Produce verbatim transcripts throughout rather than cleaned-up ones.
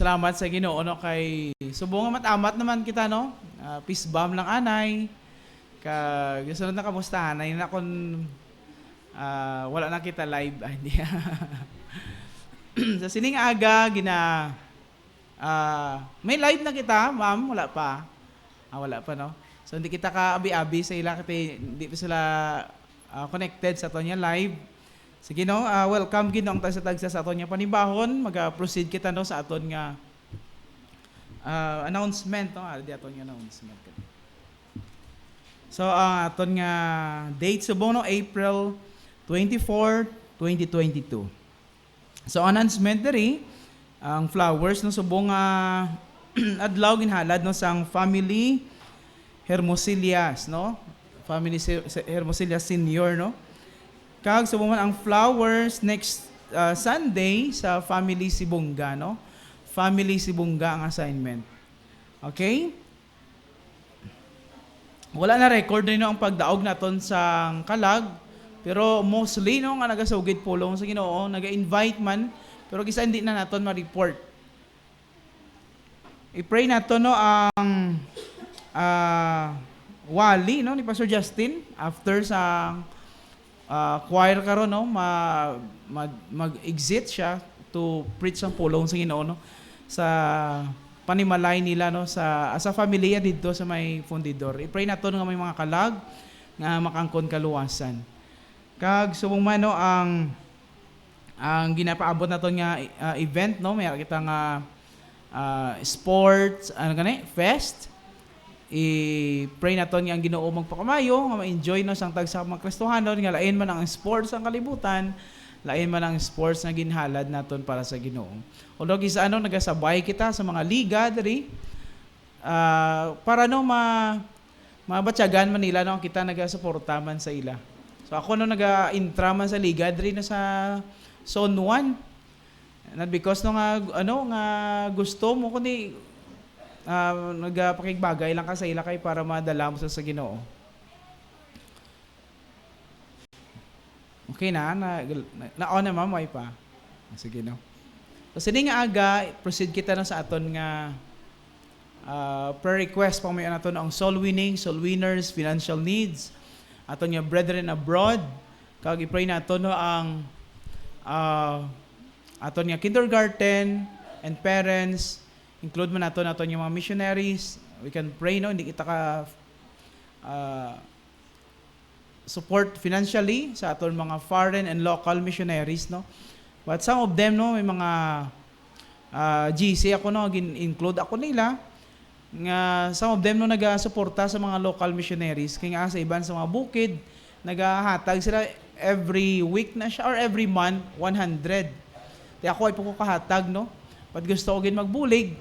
Salamat sa Ginoo, no, kay subong nga mat-amat naman kita, no? Ah, fist bump lang anay. Kag gusto na kamustahan ay na kung, ah, wala na kita live. Ay, hindi. Sa sining aga, gina-, ah, may live na kita, ma'am? Wala pa. Ah, wala pa, no? So, hindi kita ka-abi-abi sa ila kasi hindi pa sila, ah, connected sa aton nga live. Sige, no? Ah, welcome gid, no, ang tagsa-tagsa sa aton nga panibahon. Mag-proceed kita, no, sa aton nga, ah, announcement, no? Ah, di aton nga announcement. So, ang aton nga date subong, no, April twenty-four, twenty twenty-two. So, announcement diri, ang flowers, no, subong nga adlaw ginhalad, no, sang family Hermosillas, no? Family si-, si-, Hermosillas Senior, no? Kag subong man ang flowers next, ah, Sunday sa family Sibonga, no? Family Sibonga ang assignment. Okay? Wala na record nino ang pagdaog naton sang kalag, pero mostly, no, nga nagasugid pulong sa Ginoo, naga-invite man, pero kisa hindi na naton ma-report. I-pray naton, no, ang, ah, wali, no, ni Pastor Justin after sa, ah, choir karon, no, ma-, ma-, mag-exit siya to preach ang pulong sa Ginoo, no, sa panimalay nila, no, sa, sa familia didto sa may Fundidor. I-pray naton nga may mga kalag nga makaangkon kaluwasan. Kag subong man, no, ang, ang ginapaabot naton nga, ah, event, no, may kita nga, ah, sports, ano gani, fest. I-pray naton nga ang Ginoo magpakamayo nga ma-enjoy, no, sang tagsa ka mga Kristohanon nga lain man ang sports ang kalibutan, lain man ang sports nga ginhalad naton para sa Ginoo. Although kis-a, no, nagasabay kita sa mga liga diri, ah, para, no, ma-, mabatyagan man nila, no, kita nagasuporta man sa ila. So ako, no, naga-intra man sa liga diri na sa Zone one. Not because, no, nga, ano, nga gusto mo, kundi, ah, nagapakigbagay lang ka sa ila kay para madala mo sa, sa Ginoo. Okay na, na, na, na-on na, ma'am, way pa? Ah, sige, no? So, sini nga aga, proceed kita na sa aton nga, ah, prayer request. Pangmayon naton ang soul winning, soul winners, financial needs, aton nga brethren abroad, kag i-pray naton, no, ang, ah, aton nga kindergarten and parents, include man naton, aton nga mga missionaries. We can pray, no? Hindi kita ka, ah, support financially sa aton mga foreign and local missionaries, no? But some of them, no, may mga, ah, G C ako, no, gin-include ako nila, nga some of them, no, nagasuporta sa mga local missionaries. Kay nga sa iban sa mga bukid, nagahatag sila every week na siya or every month, one hundred. Kaya ako ay po ko kahatag, no? But gusto ko gid magbulig.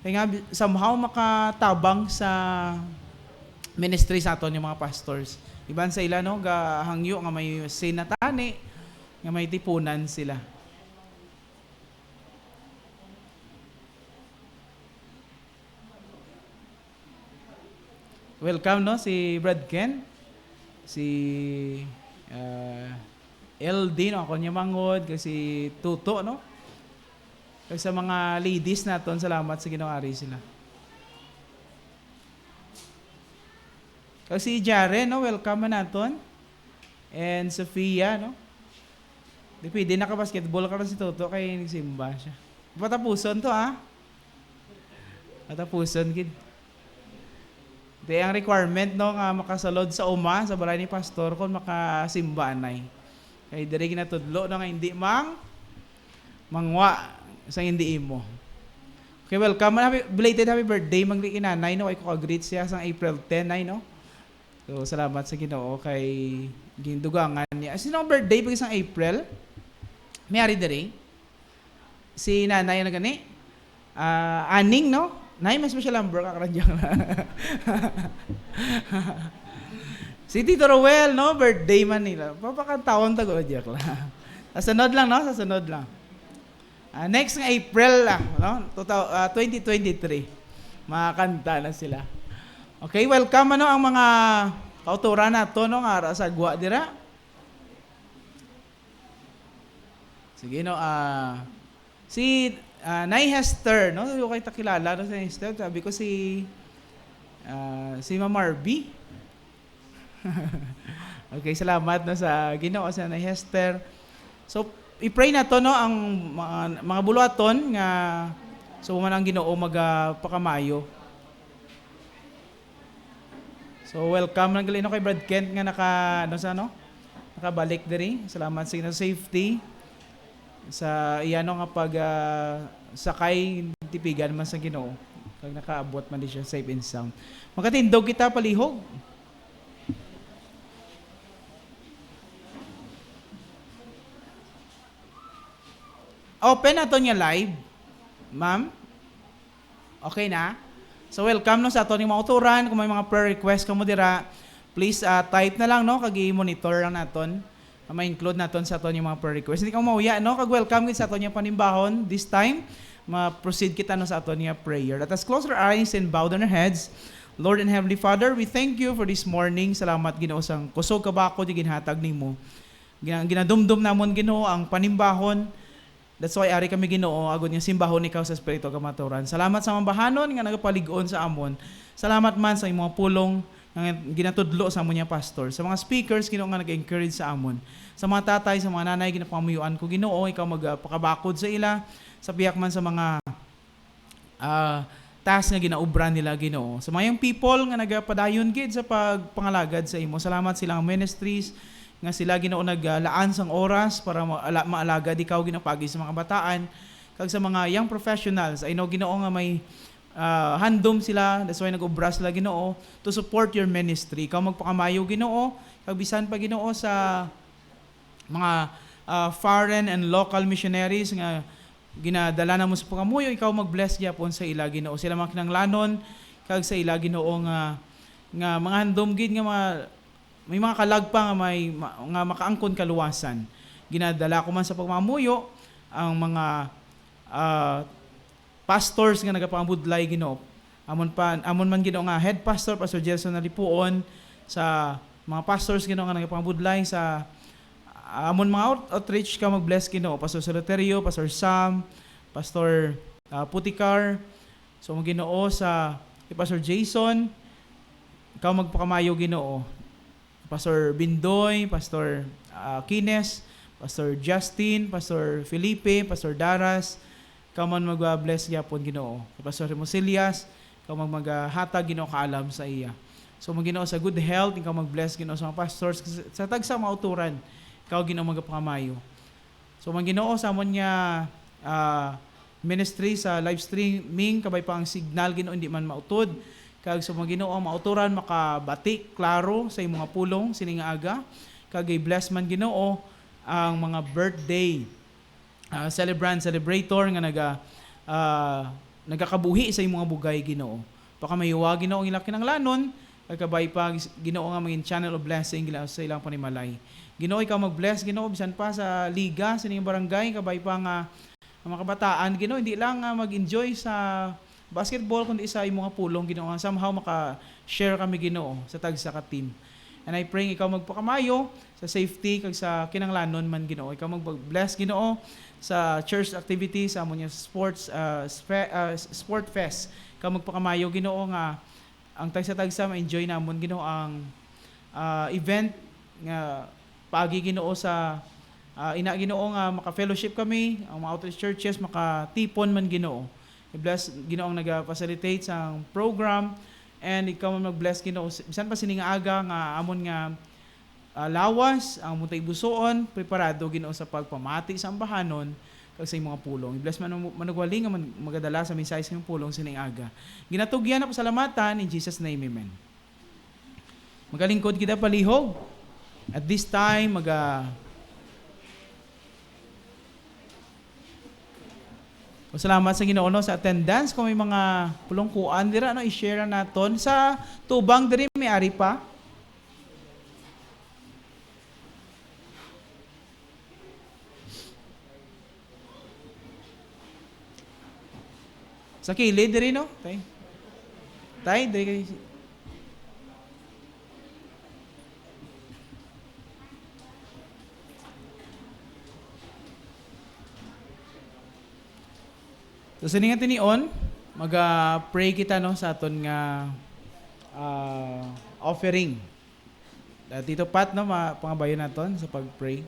Kaya nga, somehow makatabang sa ministry sa aton yung mga pastors. Iban sa ila, no, gahangyo nga may sinatani, nga may tipunan sila. Welcome, no, si Brad Ken, si, ah, L D, no, ako niya mangod, kag si Tuto, no? Kag sa mga ladies naton, salamat sa Ginoo, ari sila. Kag si Jaren, no, welcome man naton. And Sofia, no? Di pwede naka-basketball karon si Toto kay nagsimba siya. Patapuson to, ah. Patapuson gid. Di ang requirement, no, nga makasulod sa uma sa balay ni pastor kung makasimba anay. Kay diri ginatudlo, no, nga hindi mang mangwa sa hindi imo. Okay, welcome. Happy, belated happy birthday, Mang Ricky Nanay, no? Ay ko ka-greet siya sang April ten, ay, no? So, salamat sa Ginoo kay gindugangan niya. Sino ang birthday pag isang April? May ari diri? Si Nanay, ano gani? Ah, Aning, no? Nay, may special number ka, karadyak na. Si Tito Roel, no? Birthday man nila. Papakantawon ta ko, joke lang. Sa sunod lang, no? Sa sunod lang. Ah, next nga April, ah, no? Two thou-, ah, twenty twenty-three. Makakanta na sila. Okay, welcome, ano, ang mga kauturan nato, no, nga ara sa gwa dira. Sige, no, ah, si, Ah, Nay Hester, no? Hindi ko kayo takilala, no, si Nay Hester. Sabi ko si, ah, si Ma'am Marby. Okay, salamat, no, sa Ginoo, sa Nay Hester. So, i-pray nato, no, ang mga, mga buluhaton nga so man ang Ginoo magapakamayo. So, welcome lang gali, no, kay Brad Kent nga naka, ano, sa, no? Nakabalik diri. Salamat sa iyang safety. Sa iya, no, nga pag, ah, sakay, tipigan man sa Ginoo. Kag nakaabot man di siya safe and sound. Makatindog kita palihog. Open nato niya live, ma'am. Okay na? So, welcome, no, sa aton yung mga uturan. Kung may mga prayer request kamo dira, please, ah, type na lang, no, kag i-monitor lang naton. Ah, ma-include naton sa aton yung mga prayer request. Hindi ka mauya, no? Kag welcome gid sa aton yung panimbahon. This time, ma-proceed kita, no, sa aton yung prayer. Let us close our eyes and bow down our heads. Lord and Heavenly Father, we thank you for this morning. Salamat, Ginoo, sang kusog ka bakod yung ginhatag nimo. Gina-, ginadumdum namon, Ginoo, ang panimbahon. That's why ari kami, Ginoo, agod nga simbahon ikaw sa espiritu kamaturan. Salamat sa mga bahanon nga nagapalig-on sa amon. Salamat man sa imong pulong nga ginatudlo sa amon nga pastor. Sa mga speakers, Ginoo, nga nag-encourage sa amon. Sa mga tatay, sa mga nanay, ginapangamuyuan ko, Ginoo, ikaw magpakabakod sa ila, sa biyak man sa mga ah, task nga ginaobra nila, Ginoo. Sa mga young people nga nagapadayon gid sa pagpangalagad sa imo. Salamat sa ilang ministries nga sila, Ginoo, naglaan sang oras para ma-, ala-, maalagad ikaw, Ginoo, pagi sa mga kabataan, kag sa mga young professionals. I know, Ginoo, nga may, ah, handom sila, that's why nag-obra sila, Ginoo, to support your ministry. Ikaw magpakamayo, Ginoo, kag bisan pa, Ginoo, sa mga, ah, foreign and local missionaries nga ginadala namo sa pangamuyo, ikaw mag-bless gyapon sa ila, Ginoo. Sila mga kinahanglanon kag sa ila, Ginoo, nga, nga mga handom gid nga mga, may mga kalag pa nga may ma-, nga makaangkon kaluwasan. Ginadala ko man sa pagmamuyo ang mga, ah, pastors nga nagapangabudlay, Ginoo. Amon pa, amon man, Ginoo, nga head pastor, Pastor Gelson Nalipuon, sa mga pastors, Ginoo, nga nagapangabudlay sa amon mga out-, outreach, ka mag-bless, Ginoo. Pastor Solitario, Pastor Sam, Pastor, ah, Puticar. So, Ginoo, sa kay Pastor Jason, ikaw magpakamayo, Ginoo. Pastor Bindoy, Pastor, ah, Kines, Pastor Justin, Pastor Felipe, Pastor Daras, ikaw man mag-bless gyapon, Ginoo. Kay Pastor Remosillas, ikaw mag-, maghatag, Ginoo, kaalam sa iya. So, mag-, Ginoo, sa good health, ikaw mag-bless, Ginoo, sa mga pastors, sa, sa tagsa mga uturan, ikaw, Ginoo, magapakamayo. So, man, Ginoo, sa amon nga, ah, ministry sa live streaming, kabay pa ang signal, Ginoo, hindi man mautod. Kag sa mga, Ginoo, ang mauturan makabati klaro sa imong nga pulong sini nga aga. Kag i-bless man, Ginoo, ang mga birthday, ah, celebrant, celebrator nga naga-, ah, nagakabuhi sa imong nga bugay, Ginoo. Pakamayo, Ginoo, ang ilang kinahanglanon, kag kabay pa, Ginoo, nga maging channel of blessing gila-, sa ilang panimalay. Ginoo, ikaw mag-bless, Ginoo, bisan pa sa liga, sa inyong barangay, kabay pa nga ang mga kabataan, Ginoo, hindi lang nga mag-enjoy sa basketball, kundi sa imong nga pulong, Ginoo, nga somehow maka-share kami, Ginoo, sa tagsa ka team. And I pray nga ikaw magpakamayo sa safety kag sa kinahanglanon man, Ginoo. Ikaw mag-bless, Ginoo, sa church activities, sa amon nga sports, ah, spe-, ah, s-, sport fest. Ikaw magpakamayo, Ginoo, nga ang tagsa-tagsa ma-enjoy namon, Ginoo, ang, ah, event nga paagi, Ginoo, sa, ah, ina, Ginoo, nga maka-fellowship kami, ang mga outreach churches makatipon man, Ginoo. I-bless, Ginoo, ang naga-facilitate sa program, and ikaw man mag-bless, Ginoo, bisan pa sini nga aga nga amon nga ah, lawas, ang muntay busuon, preparado, Ginoo, sa pagpamati sa ambahanon kag sa imong pulong. I-bless man ang manugwali nga man-, magadala sa mensahe sa imong pulong sining aga. Ginatugyan na pasalamatan in Jesus' name, amen. Magalingkod kita palihog. At this time, maga-, Pasalamat sa Ginoo, no, sa attendance. Kung may mga pulongkuan dira, no, i-share na naton. Sa tubang diri, may ari pa. Sa kilid diri, no? Tay. Tay, diri kay So, sini nga tinion, mag-pray kita, no, sa aton nga, ah, offering. Ah, Tito Pat, no, ma-, pangabayon naton sa pag-pray.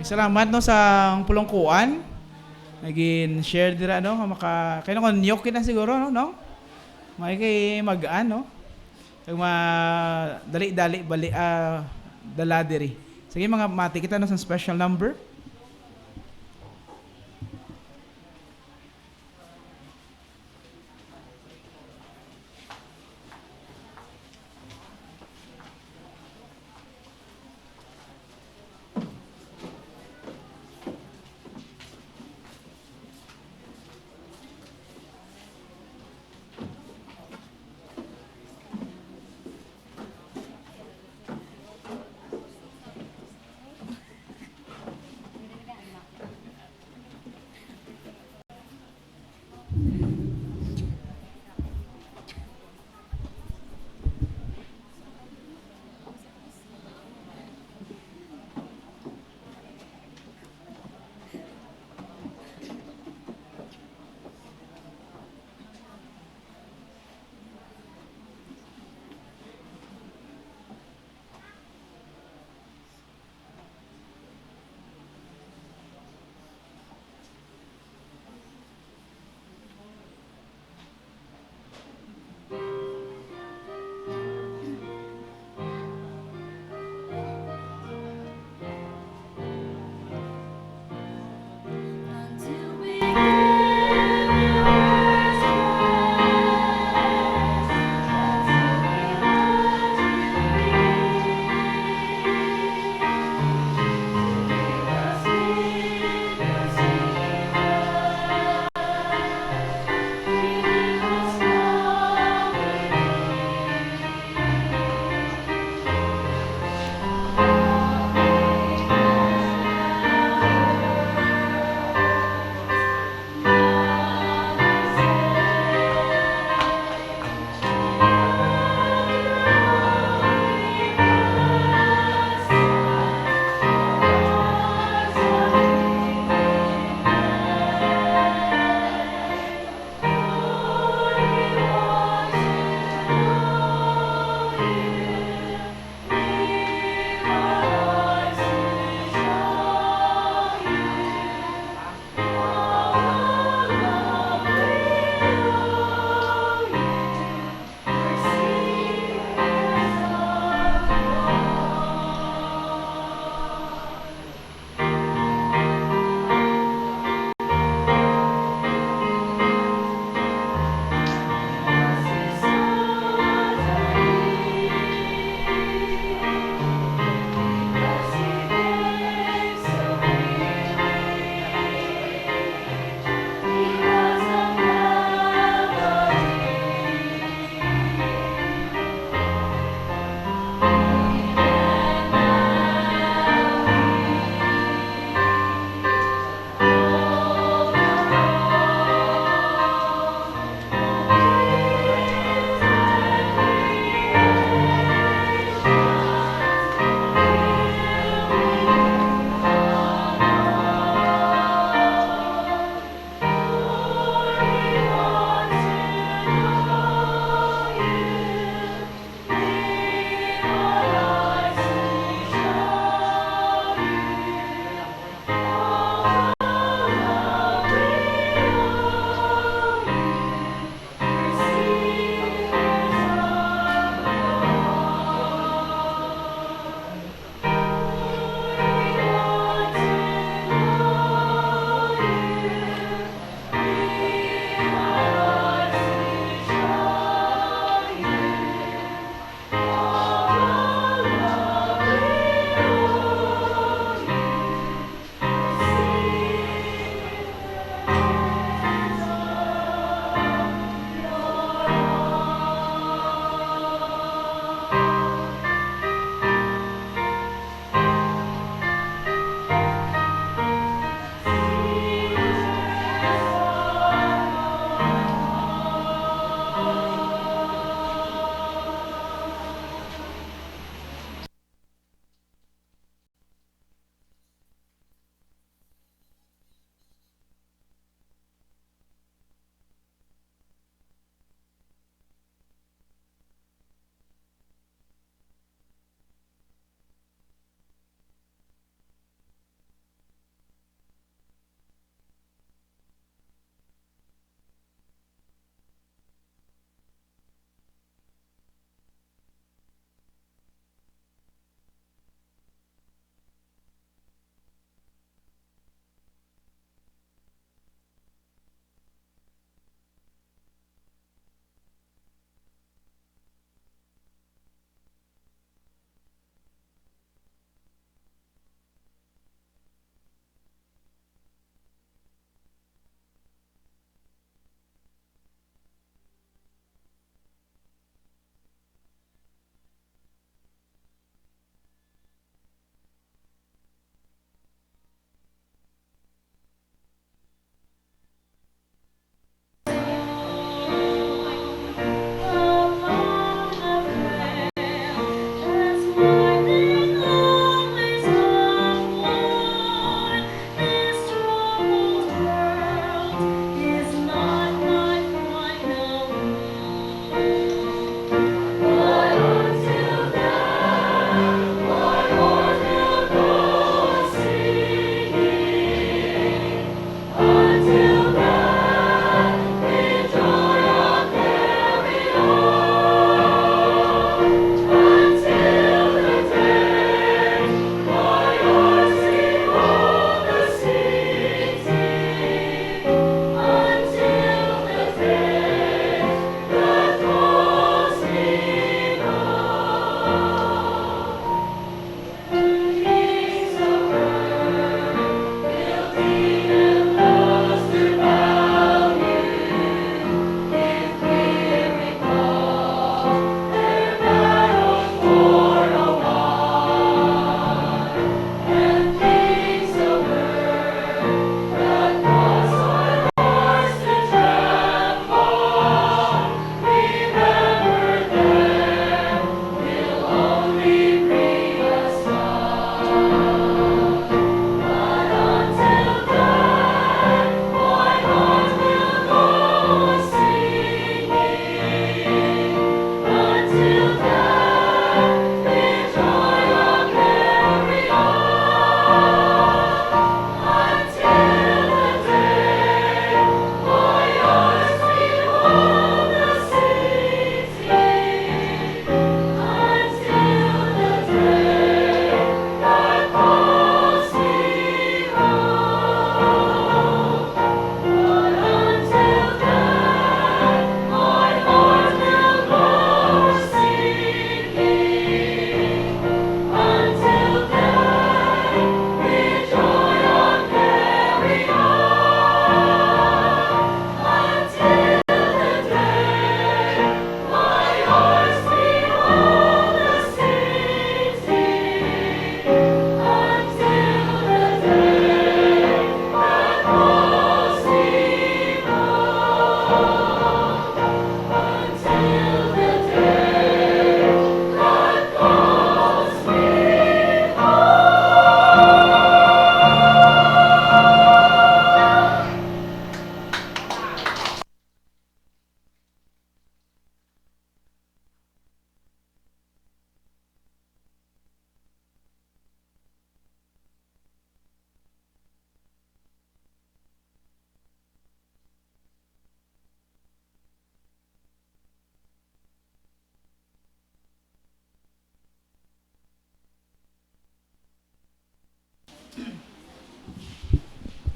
Salamat, no, sa pulong kuan. Nagin share dira, no, nga maka-, kaya nung nyok kita siguro, no, no? May kay mag-, ano? Kag ma-, dali-dali, bali, ah, dala diri. Sige, mga mati kita, no, sa special number.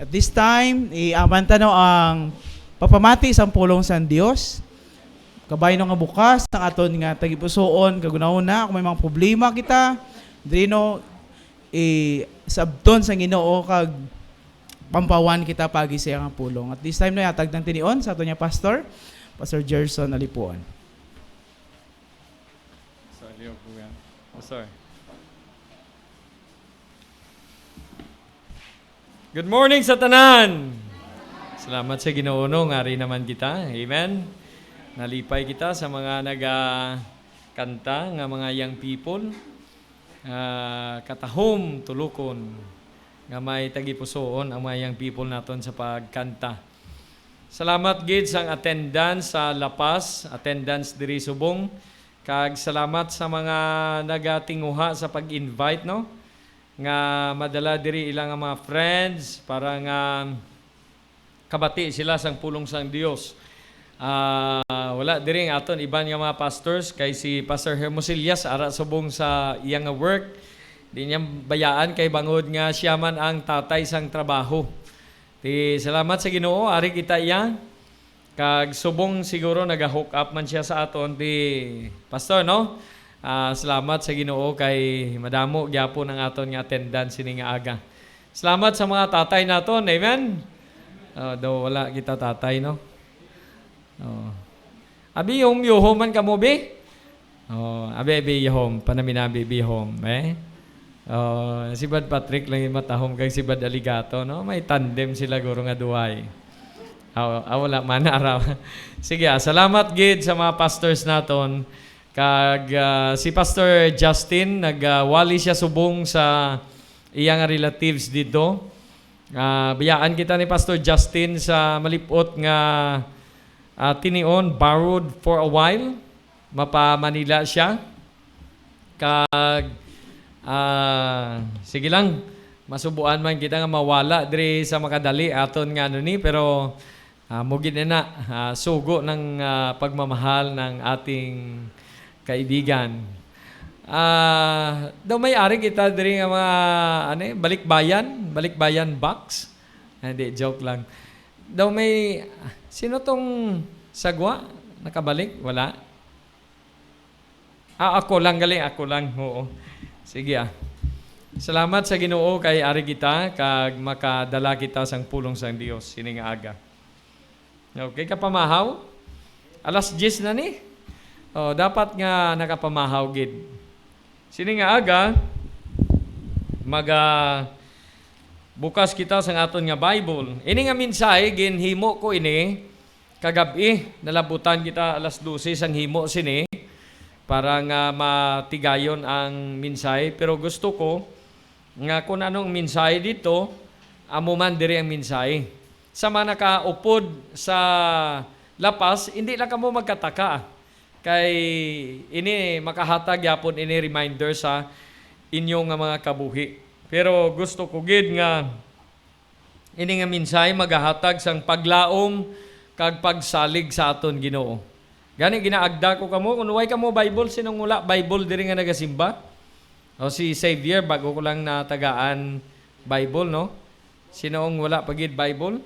At this time, iaman ta no ang pagpamati sang pulong sang Dios. Kabay no nga bukas ang aton nga tagipusoon, kag hunahuna kung may mga problema kita, diri no, isabton sang Ginoo kag pampawan kita pagi sa iyang pulong. At this time no, ihatag nang tinion sa aton nga pastor, Pastor Gerson Alipuon. Sorry, oh, buwan. Oh, sorry. Good morning sa tanan. Salamat sa Ginoo, no, nga ari naman kita. Amen. Nalipay kita sa mga nagakanta nga mga young people. Ah, katahom tulukon nga may tagipusoon ang mga young people naton sa pagkanta. Salamat gid sang attendance sa La Paz, attendance diri subong, kag salamat sa mga nagatinguha sa pag-invite, no, nga madala diri ilang mga friends para nga kabati sila sang pulong sang Dios. Ah, wala diri ang aton iban nga mga pastors, kay si Pastor Hermosillas ara subong sa iya nga work. Di niya bayaan kay bangod nga siya man ang tatay sang trabaho. Ti salamat sa Ginoo, ari kita iya. Kag subong siguro naga-hook up man siya sa aton, ti Pastor, no? Ah, salamat sa Ginoo kay madamo gyapon ang aton nga attendance sini nga aga. Salamat sa mga tatay naton. Amen? Ah, daw wala kita tatay, no? Oh. Abi, yuhom-yuhom man kamo, bi? Oh, abi, abi, yuhom. Panaminabi, bi, yuhom, eh? Oh, si Bad Patrick lang yung matahom kag si Bad Aligato, no? May tandem sila, guro, nga duway. Ah, ah, wala man, araw. Sige, ah, salamat gid sa mga pastors naton. Kag, ah, si Pastor Justin, nagwali siya subong sa iya nga relatives dito. Ah, bayaan kita ni Pastor Justin sa malipot nga, ah, tinion, borrowed for a while. Mapa-Manila siya. Kag, ah, sige lang, masubuan man kita nga mawala diri sa makadali aton nga ano ni, pero, ah, mo gid na, ah, sugo ng, ah, pagmamahal ng ating kaibigan. Ah, daw may ari kita diri nga mga, ano eh, balikbayan, balikbayan box. Ah, hindi, joke lang. Daw may, sino tong sagwa? Nakabalik? Wala? Ah, ako lang, gali, ako lang. Oo. Sige, ah. Salamat sa Ginoo kay ari kita kag makadala kita sang pulong sang Dios sini nga aga. Okay, kapamahaw? Alas diyes na ni. Oh, dapat nga nakapamahaw gid. Sini nga aga, maga bukas kita sang aton nga Bible. Ini nga mensahe, ginhimo ko ini kagab-i. Nalabutan kita alas dose sang himo sini para nga matigayon ang mensahe. Pero gusto ko nga kung anong mensahe dito, amo man diri ang mensahe. Sa mga nakaupod sa La Paz, hindi lang kamo magkataka. Kay ini makahatag yapon ini reminder sa inyo nga mga kabuhi. Pero gusto ko gid nga ini nga mensahe magahatag sang paglaom kag pagsalig sa aton Ginoo. Gani ginaagda ko kamo, kung way kamo Bible, sinong wala Bible diri nga nagasimba? O si Xavier, bago ko lang natagaan Bible, no? Sino ang wala pa gid Bible?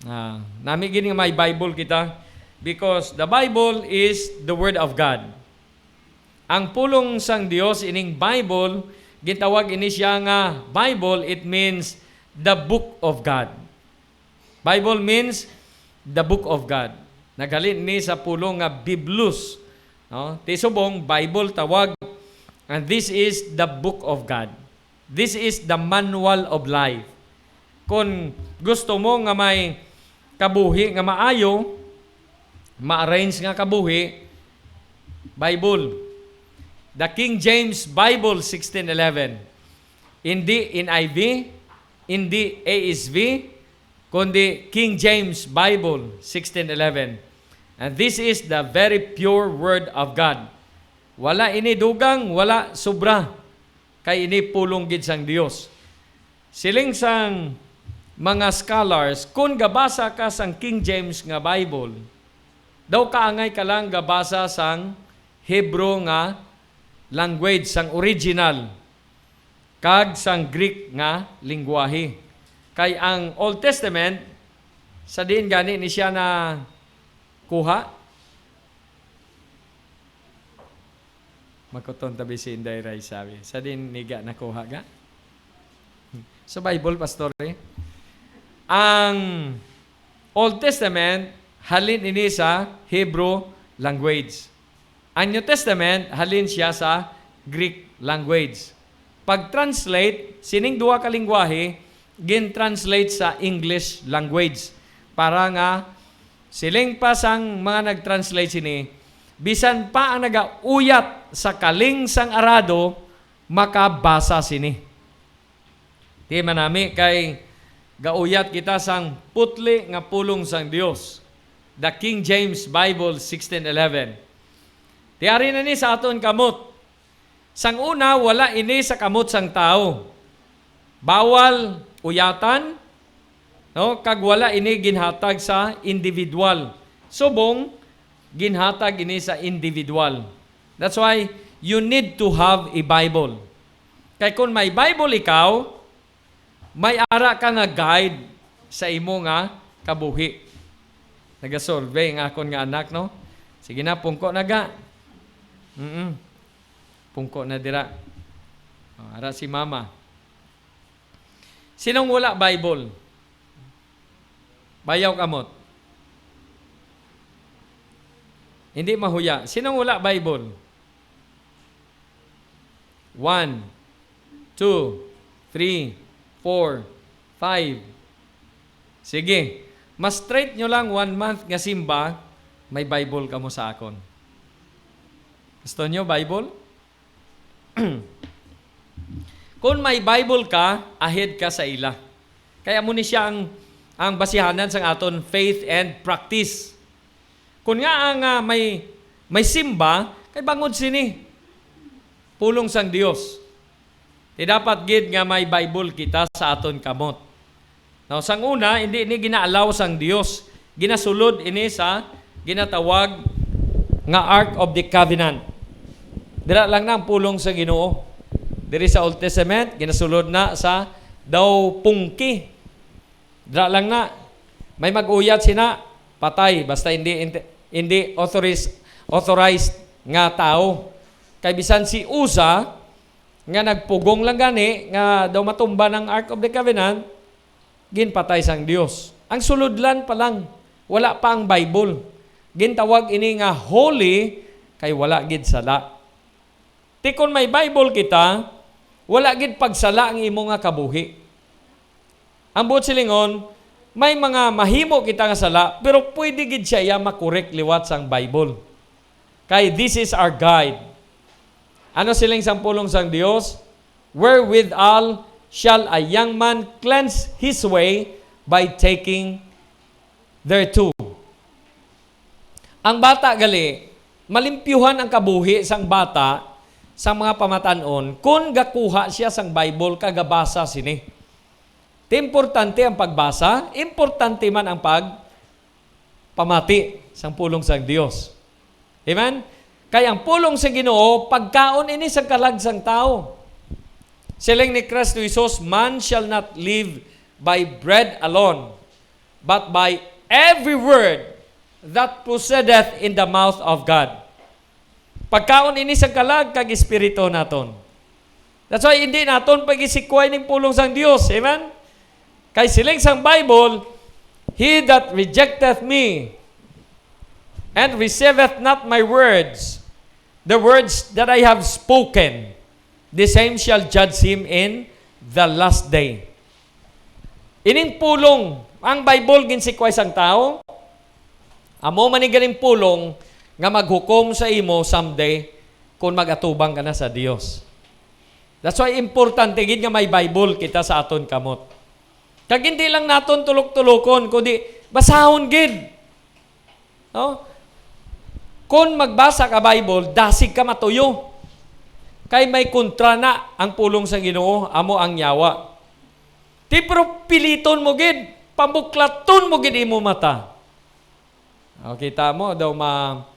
Ah, nami gid nga may Bible kita, because the Bible is the Word of God. Ang pulong sang Dios, ining Bible, gitawag ini siya nga Bible, it means the Book of God. Bible means the Book of God. Naghalin ni sa pulong nga Biblos, no? Ti subong, Bible tawag, and this is the Book of God. This is the manual of life. Kung gusto mo nga may kabuhi nga maayo, ma-arrange nga kabuhi, Bible. The King James Bible, sixteen eleven. Hindi N I V, hindi A S V, kundi King James Bible, sixteen eleven. And this is the very pure word of God. Wala ini dugang, wala sobra, kay ini pulong gid sang Dios. Siling sang mga scholars, kun gabasa ka sang King James nga Bible, daw kaangay ka lang gabasa sang Hebrew nga language, sang original, kag sang Greek nga lingwahe. Kay ang Old Testament, sa diin gani ni siya nakuha? Makuton tabi si Inday Ray sabi. Sa diin niga nakuha ga? Sa Bible, Pastor, eh. Ang Old Testament, halin ini sa Hebrew language. Ang New Testament, halin siya sa Greek language. Pag-translate, sining duha ka lingwahe, gin-translate sa English language. Para nga, siling pa sang mga nag-translate sini, bisan pa ang nagauyat sa kaling sang arado, makabasa sini. Ti manami kay gauyat kita sang putli nga pulong sang Dios, the King James Bible sixteen eleven. Ti ari na ni sa aton kamot. Sang una, wala ini sa kamot sang tawo. Bawal uyatan, no? Kag wala ini ginhatag sa individual. Subong, ginhatag ini sa individual. That's why you need to have a Bible. Kay kung may Bible ikaw, may ara ka nga guide sa imo nga kabuhi. Nagasurvey ang akon nga anak, no? Sige na, pungko na ga. Mm-mm. Pungko na dira. O, ara si mama. Sinong wala Bible? Bayaw kamot. Hindi mahuya. Sinong wala Bible? One, two, three, four, five. Sige. Mas straight nyo lang one month nga simba, may Bible kamo sa akon. Gusto nyo Bible? Kung may Bible ka, ahead ka sa ila. Kaya mo ni siya ang, ang basihanan sang aton faith and practice. Kung nga ang, ah, may, may simba, kay bangod sini, pulong sang Dios. Ti dapat gid nga may Bible kita sa aton kamot. Now, sang una, hindi ni ginaalaw sang Dios. Ginasulod ini sa ginatawag nga Ark of the Covenant. Dira lang na ang pulong sa Ginoo. Diri sa Old Testament, ginasulod na sa daw pungki. Dira lang na. May mag-uyat sina, patay. Basta hindi, hindi, hindi authorized, authorized nga tao. Kay bisan si Uza, nga nagpugong lang gani, nga daw matumba ng Ark of the Covenant, ginpatay sang Dios. Ang sulodlan pa lang, wala pa ang Bible. Gintawag ini nga holy, kay wala gid sala. Ti kon may Bible kita, wala gid pagsala ang imo nga kabuhi. Ang buot silingon, may mga mahimo kita nga sala, pero pwede gid siya iya makorek liwat sang Bible. Kay this is our guide. Ano siling sang pulong sang Dios? "Wherewithal shall a young man cleanse his way? By taking thereto." Ang bata gali, malimpyuhan ang kabuhi sang bata sa mga pamatan-on kon gakuha siya sang Bible kag gabasa sini. Ti importante ang pagbasa, importante man ang pagpamati sang pulong sang Dios. Amen? Kay ang pulong sa Ginoo, pagkaon ini sa kalag sang tawo. Siling ni Cristo Jesus, "Man shall not live by bread alone, but by every word that proceedeth in the mouth of God." Pagkaon ini sa kalag kag espiritu naton. That's why hindi naton pagisikway ning pulong sang Dios. Amen? Kay siling sang Bible, "He that rejecteth me and receiveth not my words, the words that I have spoken, the same shall judge him in the last day." Ining pulong, ang Bible ginsikway sang tawo, amo man ni ganing pulong nga maghukom sa imo someday kung mag-atubang ka na sa Dios. That's why importante gid nga may Bible kita sa aton kamot. Kag hindi lang naton tulok-tulokon, kundi basahon gid. No? Kon magbasa ka Bible, dasig ka matuyo. Kay may kontra na ang pulong sa Ginoo, amo ang yawa. Ti pero piliton mo gid, pamuklaton mo gid imo mata. O, kita mo, daw ma-,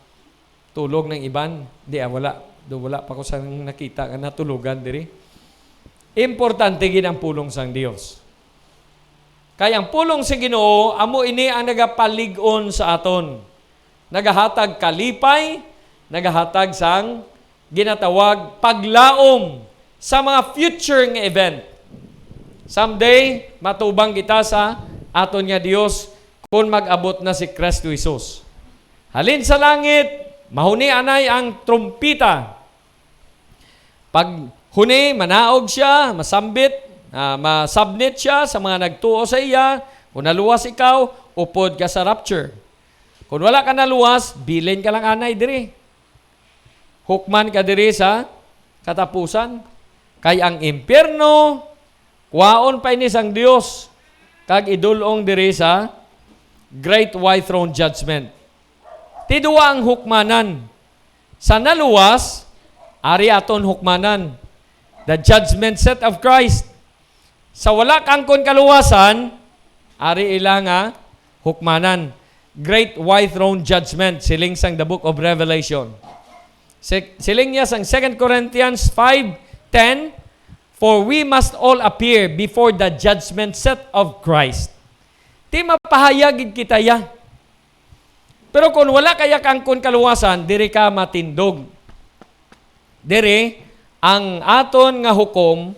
tulog ng iban. Di, ah, wala. Do, wala pa ko sang nakita nga natulogan diri. Importante gid ang pulong sang Dios. Kay ang pulong sa Ginoo amo ini ang nagapalig-on sa aton. Nagahatag kalipay, nagahatag sang ginatawag paglaom sa mga future nga event. Someday, matubang kita sa aton nga Dios kung mag-abot na si Kristo Jesus. Halin sa langit, mahuni anay ang trumpeta. Pag huni, manaog siya, masambit, ah, masabnit siya sa mga nagtuo sa iya. Kung naluwas ikaw, upod ka sa rapture. Kung wala ka naluwas, bilin ka lang anay diri. Hukman ka diri sa katapusan. Kay ang impyerno, kuhaon pa ini sang Dios, kag idul-ong diri sa Great White Throne Judgment. Ti duwa ang hukmanan. Sa naluwas, ari aton hukmanan, the judgment seat of Christ. Sa wala kaangkon kaluwasan, ari ila nga hukmanan, Great White Throne Judgment, siling sang the Book of Revelation. Si-, siling niya sang Second Corinthians five ten, "For we must all appear before the judgment seat of Christ." Ti mapahayag gid kita ya. Pero kung wala ka ya kaangkon kaluwasan, diri ka matindog. Diri, ang aton nga hukom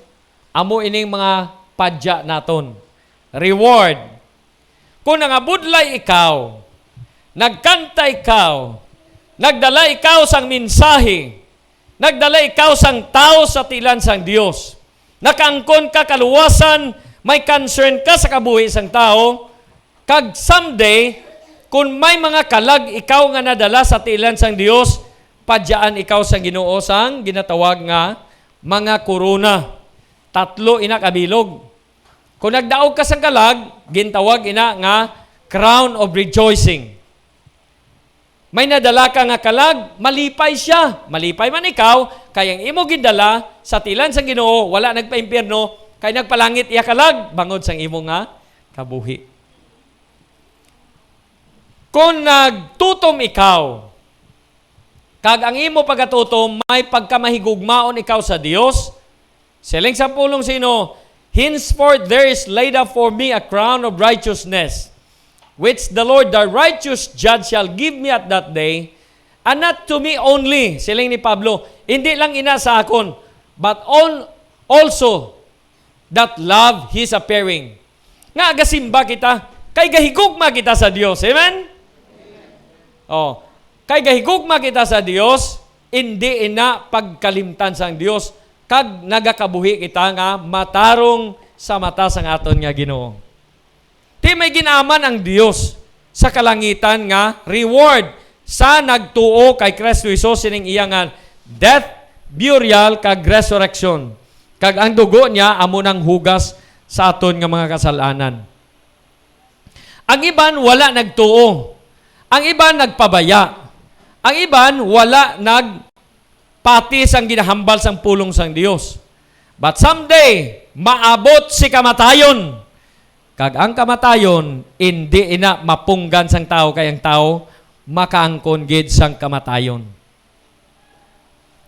amo ining mga padya naton. Reward. Kung nangabudlay ikaw, nagkanta ikaw, nagdala ikaw sang mensahe, nagdala ikaw sang tawo sa tiilan sang Dios, nakaangkon ka kaluwasan, may concern ka sa kabuhi sang tawo, kag someday, kung may mga kalag ikaw nga nadala sa tiilan sang Dios, padyaan ikaw sang Ginoo sang ginatawag nga mga korona. Tatlo ina ka bilog. Kung nagdaog ka sang kalag, gintawag ina nga crown of rejoicing. May nadala ka nga kalag, malipay sia. Malipay man ikaw, kay ang imo gindala sa tiilan sang Ginoo wala nagpaimpyerno, kay nagpalangit iya kalag bangod sang imo nga kabuhi. Kung nagtutom ikaw, kag ang imo pagkatutom may pagkamahigugmaon ikaw sa Dios, siling sa pulong sino, "Henceforth there is laid up for me a crown of righteousness, which the Lord, the righteous judge, shall give me at that day, and not to me only," siling ni Pablo, "hindi lang ina sa akon, but all, also that love his appearing." Nga gasimba kita, kay gahigugma kita sa Dios. Amen? Oh, kay gahigugma kita sa Dios, indi ina pagkalimtan sang Dios, kag nagakabuhi kita nga matarong sa mata sang aton nga Ginoo. Ti may gin-aman ang Dios sa kalangitan nga reward sa nagtuo kay Cristo Jesus sining iya nga death, burial, kag resurrection. Kag ang dugo niya amo nang hugas sa aton nga mga kasal-anan. Ang iban wala nagtuo. Ang iban nagpabaya. Ang iban wala nagpati sang ginahambal sang pulong sang Dios. But someday, maabot si kamatayon. Kag ang kamatayon, indi ina mapunggan sang tawo, kay ang tawo makaangkon gid sang kamatayon.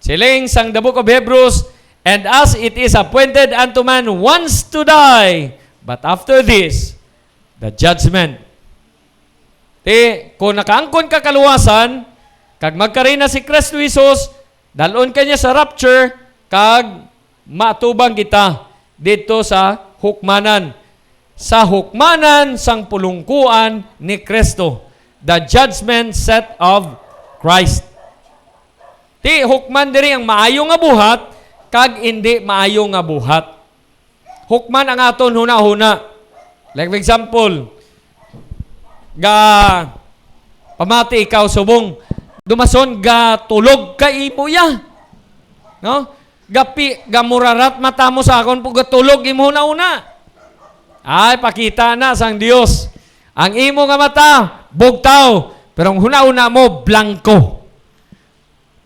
Siling sang the book of Hebrews, "And as it is appointed unto man once to die, but after this, the judgment." Ti, kung nakaangkon ka kaluwasan, kag magkari na si Cristo Jesus, dal-on ka niya sa rapture, kag matubang kita didto sa hukmanan, sa hukmanan sang pulungkuan ni Cristo, the judgment seat of Christ. Ti, hukman diri ang maayo nga buhat kag indi maayo nga buhat. Hukman ang aton hunahuna. Like, for example, ga pamati ikaw subong, dumason gatulog ka imo ya. No? Gapi, gamurarat mata mo sa akon pag gatulog imo hunahuna. Ay, pakita na sang Dios. Ang imo nga mata, bugtaw, pero ang hunahuna mo, blanko.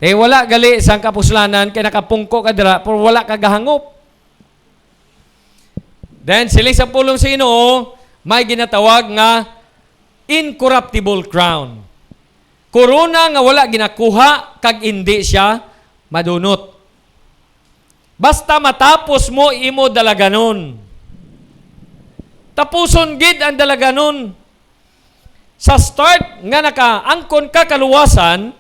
Eh, wala gali sang kapuslanan, kay nakapungko ka dira, pero wala ka gahangop. Then, siling sa pulong sa Ginoo, may ginatawag nga incorruptible crown. Korona nga wala ginakuha kag indi siya madunot. Basta matapos mo imo dalaganon. Tapuson gid ang dalaganon. Sa start nga nakaangkon ka kaluwasan,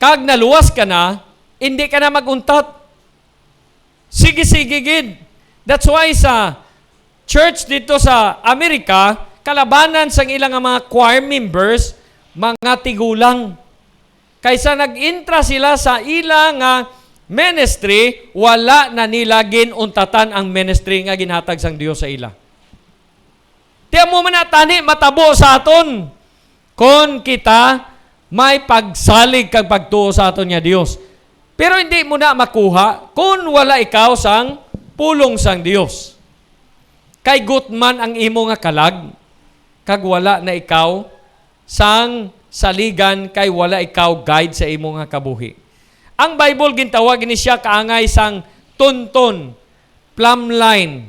kag naluwas ka na, hindi ka na mag-untat. Sige-sige gid. That's why sa church dito sa Amerika, kalabanan sang ila nga mga choir members, mga tigulang. Kaysa nag-intra sila sa ila nga ministry, wala na nila gin-untatan ang ministry nga ginhatag sang Dios sa ila. Ti amo man na tani matabo sa aton kon kita may pagsalig kag pagtuo sa aton nga Dios. Pero hindi mo na makuha kon wala ikaw sang pulong sang Dios. Kay gutman ang imo nga kalag, kag wala na ikaw sang saligan, kay wala ikaw guide sa imo nga kabuhi. Ang Bible, gintawag ni siya kaangay sang tunton, plumb line,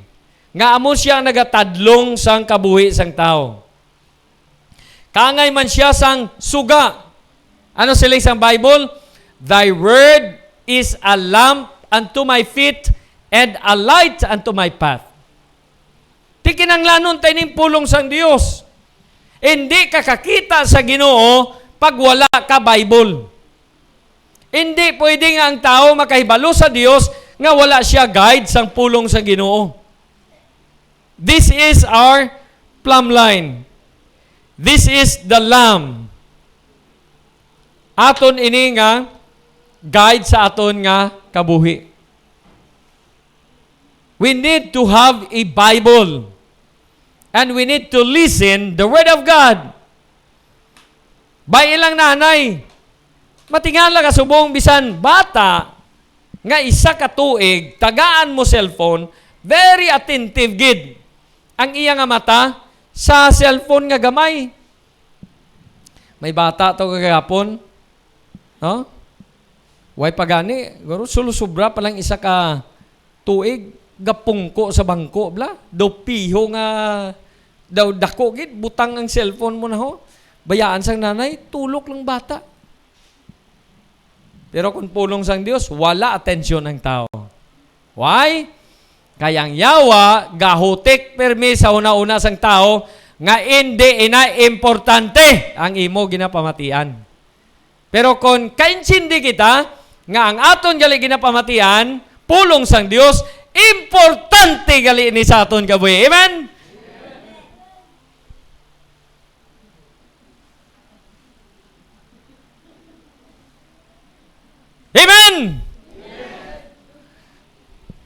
nga amo siya ang nagatadlong sang kabuhi sang tawo. Kaangay man siya sang suga. Ano siling sang Bible? "Thy word is a lamp unto my feet and a light unto my path." Ti kinahanglanon ta ining pulong sang Dios. Hindi ka kakita sa Ginoo pag wala ka Bible. Hindi pwede nga ang tawo makahibalo sa Dios nga wala siya guide sang pulong sa Ginoo. This is our plumb line. This is the lamb. Aton ini nga guide sa aton nga kabuhi. We need to have a Bible. And we need to listen the Word of God. Bay ilang nanay, matingala ka subong bisan bata nga isa ka tuig, tagaan mo cellphone, very attentive gid ang iya nga mata sa cellphone nga gamay. May bata to kagahapon, no? Way pa gani, guro, sulusubra pa lang isa ka tuig, gapungko sa bangko, bla. Daw piho nga, daw dako gid, butang ang cellphone mo na ho. Bayaan sang nanay, tulok lang bata. Pero kung pulong sang Dios, wala atensyon ang tao. Why? Kay ang yawa, gahutik pirmi sa una-una sang tao nga indi ina importante ang imo ginapamatian. Pero kon kaintindi kita nga ang aton gali ginapamatian, pulong sang Dios, importante gali ini sa aton kabuhi. Amen? Amen!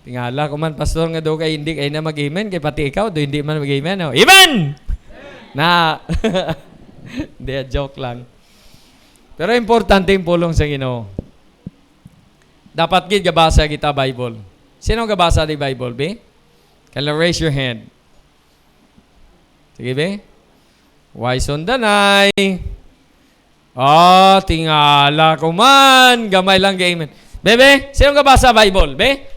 Tingala ko man, Pastor, nga daw kay hindi kay na mag-amen, kay pati ikaw, do hindi man mag-amen, oh. Amen! Na, hindi, joke lang. Pero importante ang pulong sa Ginoo. Dapat gid gabasa kita Bible. Sino gabasa di Bible, be? Kala raise your hand. Sige, be. Way sundanay. Ah, tingala ko man. Gamay lang gay man. Bebe, sino gabasa Bible, be?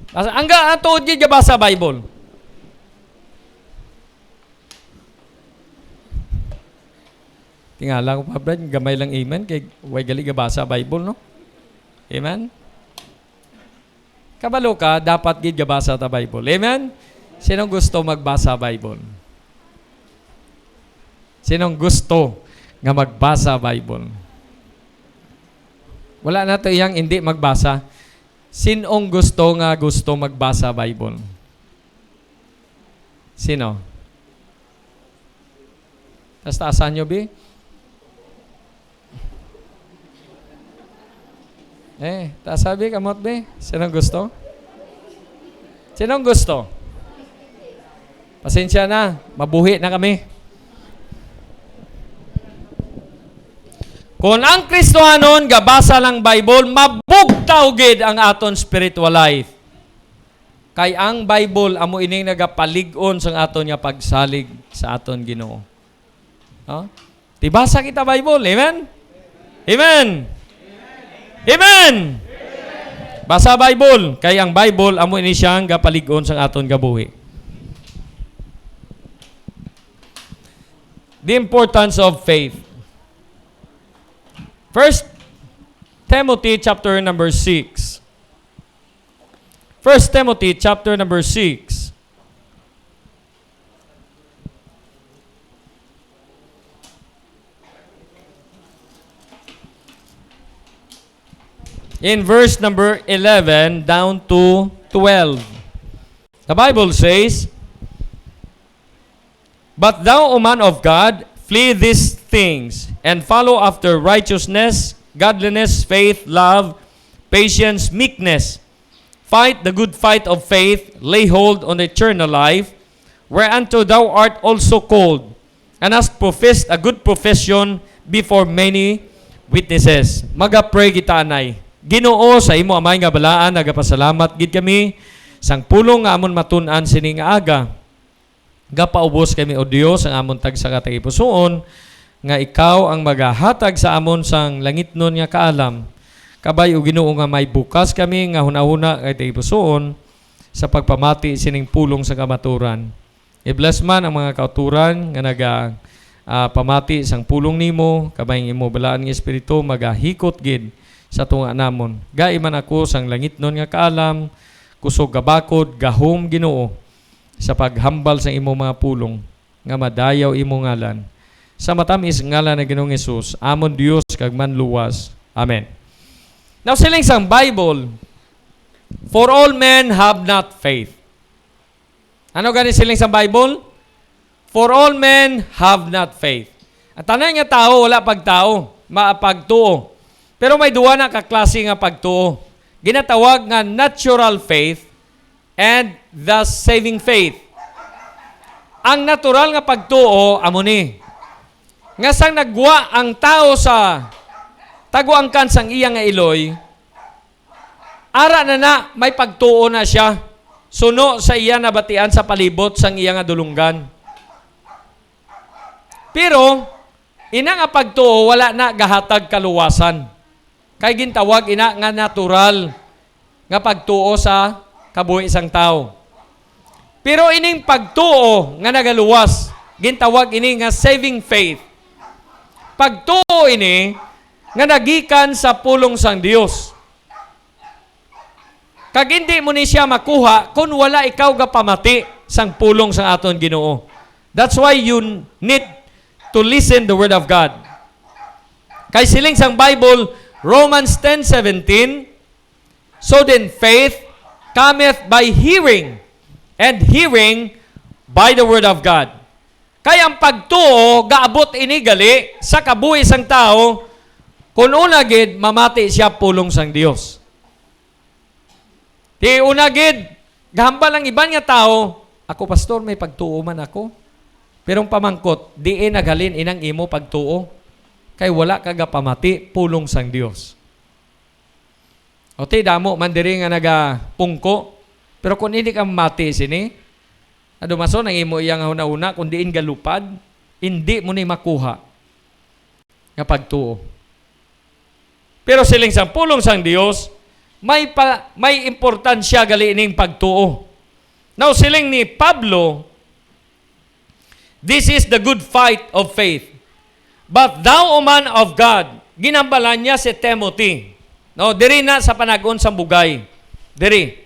Basa, ang ga-, ang tuod gid gabasa Bible. Tingala ko pa, Brad, gamay lang amen. Kay way gali gabasa Bible, no? Amen? Kabalo ka, dapat gid gabasa ta Bible. Amen? Sinong gusto magbasa Bible? Sinong gusto nga magbasa Bible? Wala na to iyang hindi magbasa. Sinong gusto nga gusto magbasa Bible? Sino? Tas taasan nyo, bi. Eh, taas, sabi, kamot, bi. Sinong gusto? Sinong gusto? Pasensya na, mabuhi na kami. Kung ang Kristohanon gabasa lang Bible, mabugtaw gid ang aton spiritual life. Kay ang Bible amo ining nagapalig-on sang aton nga pagsalig sa aton Ginoo. No? Tibasa kita Bible. Amen? Amen! Amen! Basa Bible. Kay ang Bible amo ini siyang gapalig-on sang aton gabuhi. The importance of faith. First Timothy chapter number six. First Timothy chapter number six. in verse number eleven down to twelve. The Bible says, "But thou, O man of God, flee these things, and follow after righteousness, godliness, faith, love, patience, meekness. Fight the good fight of faith, lay hold on eternal life, whereunto thou art also called, and hast professed a good profession before many witnesses." Maga-pray kita, anay. Ginoo, sa imo amay nga balaan, nagapasalamat gid kami sang pulong nga amon matun-an sini nga aga. Gapaubos kami, O Dios, ang amon tagsa ka tagipusoon, nga ikaw ang magahatag sa amon sang langitnon nga kaalam. Kabay, O Ginoo, nga may bukas kami nga hunahuna kay tagipusoon sa pagpamati sining pulong sa kamaturan. I-bless man ang mga kauturan nga naga, ah, pamati sang pulong nimo, kabay ang imo balaan nga Espiritu magahikot gid sa tunga namon. Gai man ako sang langitnon nga kaalam, kusog gabakod, gahom, Ginoo, sa paghambal sang imo mga pulong nga madayaw imo ngalan. Sa matamis ngalan nga Ginoong Jesus, amon Dios kag Manluwas. Amen. Now, siling sang Bible, "For all men have not faith." Ano gani siling sang Bible? "For all men have not faith." Ang tanan nga tawo wala pagtao, mapagtuo. Pero may duha na ka klase nga pagtuo. Ginatawag nga natural faith and the saving faith. Ang natural nga pagtuo amo ni nga sang nagwa ang tawo sa taguangkan sang iya nga iloy, ara na na may pagtuo na sia suno sa iya nabatian sa palibot sang iya nga dulonggan. Pero ina nga pagtuo wala na gahatag kaluwasan. Kay gintawag ina nga natural nga pagtuo sa kabuhi sang tawo. Pero ining pagtuo nga nagaluwas, gintawag ini nga saving faith. Pagtuo ini nga nagikan sa pulong sang Dios. Kag indi mo ni siya makuha kon wala ikaw gapamati sang pulong sang aton Ginoo. That's why you need to listen the word of God. Kay siling sang Bible, Romans ten seventeen, "So then faith cometh by hearing, and hearing by the word of God." Kay ang pagtuo gaabot ini gali sa kabuhi sang tawo, kun una gid mamati siya pulong sang Dios. Di una gid, gahambal ang iban nga tawo, "Ako, pastor, may pagtuo man ako." Pero ang pamangkot, diin naghalin inang imo pagtuo? Kay wala ka gapamati pulong sang Dios. O ti, damo man diri nga nagapungko, pero kung hindi ka mamati sini, adumason ang imo iya nga hunahuna, kung diin galupad, hindi mo ni makuha nga pagtuo. Pero siling sang pulong sang Dios, may pa, may importansya gali ining pagtuo. Now, siling ni Pablo, "This is the good fight of faith. But thou, O man of God," ginambalan niya si Timothy. No, diri na sa panag-on sang bugay. Diri.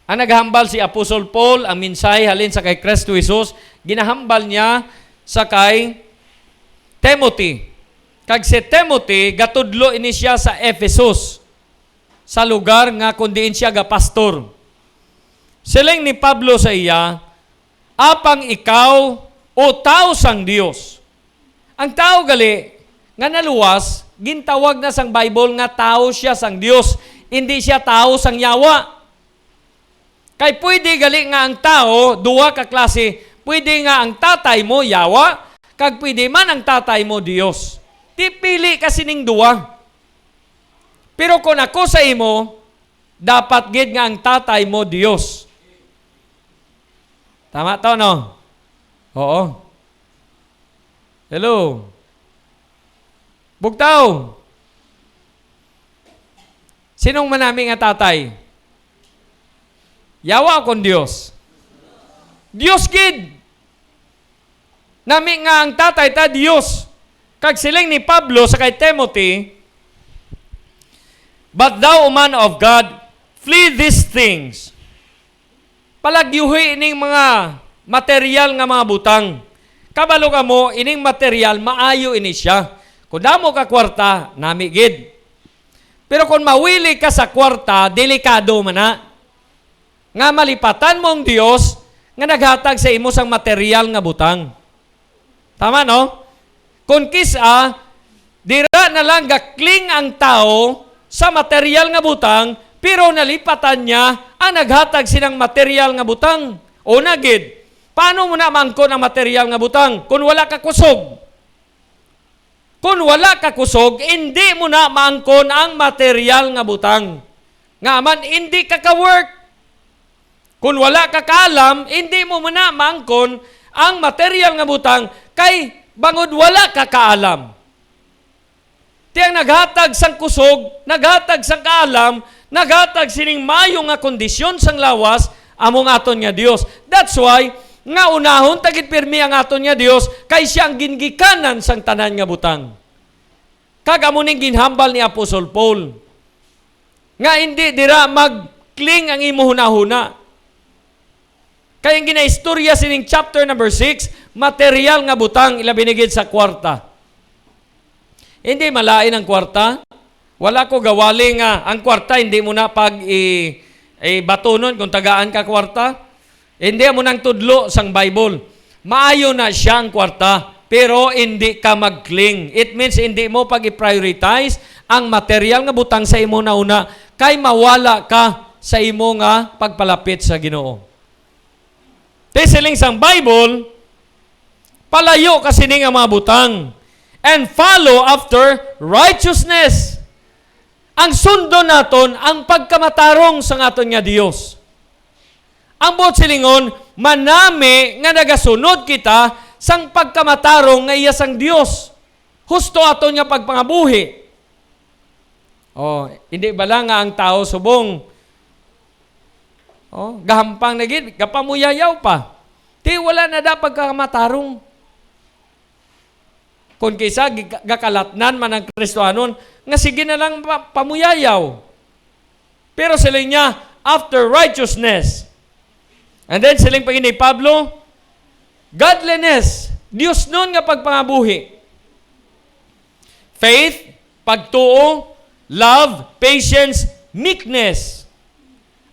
Ang naghambal si Apostol Paul, ang mensahe halin sa kay Kristo Jesus, ginahambal niya sa kay Timothy. Kag si Timothy, gatudlo ini siya sa Ephesus, sa lugar nga kun diin siya gapastor. Siling ni Pablo sa iya, "Apang ikaw, O tawo sang Dios." Ang tawo gali nga naluwas, gintawag na sang Bible nga tawo siya sang Dios, indi siya tawo sang yawa. Kay pwede gali nga ang tawo, duha ka klase, pwede nga ang tatay mo yawa, kag pwede man ang tatay mo Dios. Ti pili ka sining duha. Pero kung ako sa imo, dapat gid nga ang tatay mo Dios. Tama to, no? Oo. Hello. Bugtaw. Sinong manami nga tatay? Yawa o kon Dios? Dios gid. Nami nga ang tatay ta Dios. Kag siling ni Pablo sa kay Timothy, "But thou, O man of God, flee these things." Palagyuhi ining mga material nga mga butang. Kabalo kamo, ining material, maayo ini siya. Kung damo ka kwarta, nami gid. Pero kung mawili ka sa kwarta, delikado man na nga malipatan mo ang Dios nga naghatag sa imo sang material nga butang. Tama, no? Kung kis-a, dira na lang gakling ang tawo sa material nga butang, pero nalipatan niya ang naghatag sinang material nga butang. Una gid, paano mo na maangkon ang material nga butang kung wala ka kusog? Kung wala ka kusog, indi mo na maangkon ang material nga butang. Nga man, indi ka ka-work. Kung wala ka kaalam, indi mo man na maangkon ang material nga butang, kay bangod wala ka kaalam. Ti ang naghatag sang kusog, naghatag sang kaalam, naghatag sining maayo nga kondisyon sang lawas, amo nga aton nga Dios. That's why nga unahon ta gid pirmi ang aton nga Dios, kay siya ang gingikanan sang tanan nga butang. Kag amo ning ginhambal ni Apostol Paul, nga indi dira magkling ang imo hunahuna. Kay ang ginaistorya sining chapter number six, material nga butang, ilabi na gid sa kwarta. Hindi malain ang kwarta. Wala ko gawali nga ang kwarta hindi mo na pag i-, ibatunon kung tagaan ka kwarta. Hindi mo nang tudlo sang Bible. Maayo na siya ang kwarta, pero hindi ka mag-cling. It means hindi mo pag-i-prioritize ang material nga butang sa imo nauna, kay mawala ka sa imo nga pagpalapit sa Ginoo. Ti siling sang Bible, palayo ka sini nga mga butang and follow after righteousness. Ang sundon naton ang pagkamatarong sang aton nga Dios. Ang buot silingon, manami nga nagasunod kita sang pagkamatarong nga iya sang Dios. Husto aton nga pagpangabuhi. Oh, hindi bala nga ang tawo subong, oh, gahampang na gid, gapamuyayaw pa? Ti wala na da pagkamatarong. Kung kisa, gi-, gakalatnan man ang Kristohanon, nga sige na lang pa-, pamuyayaw. Pero siling niya, after righteousness. And then, siling pa gid ni Pablo, godliness, diosnon nga pagpangabuhi. Faith, pagtuo, love, patience, meekness.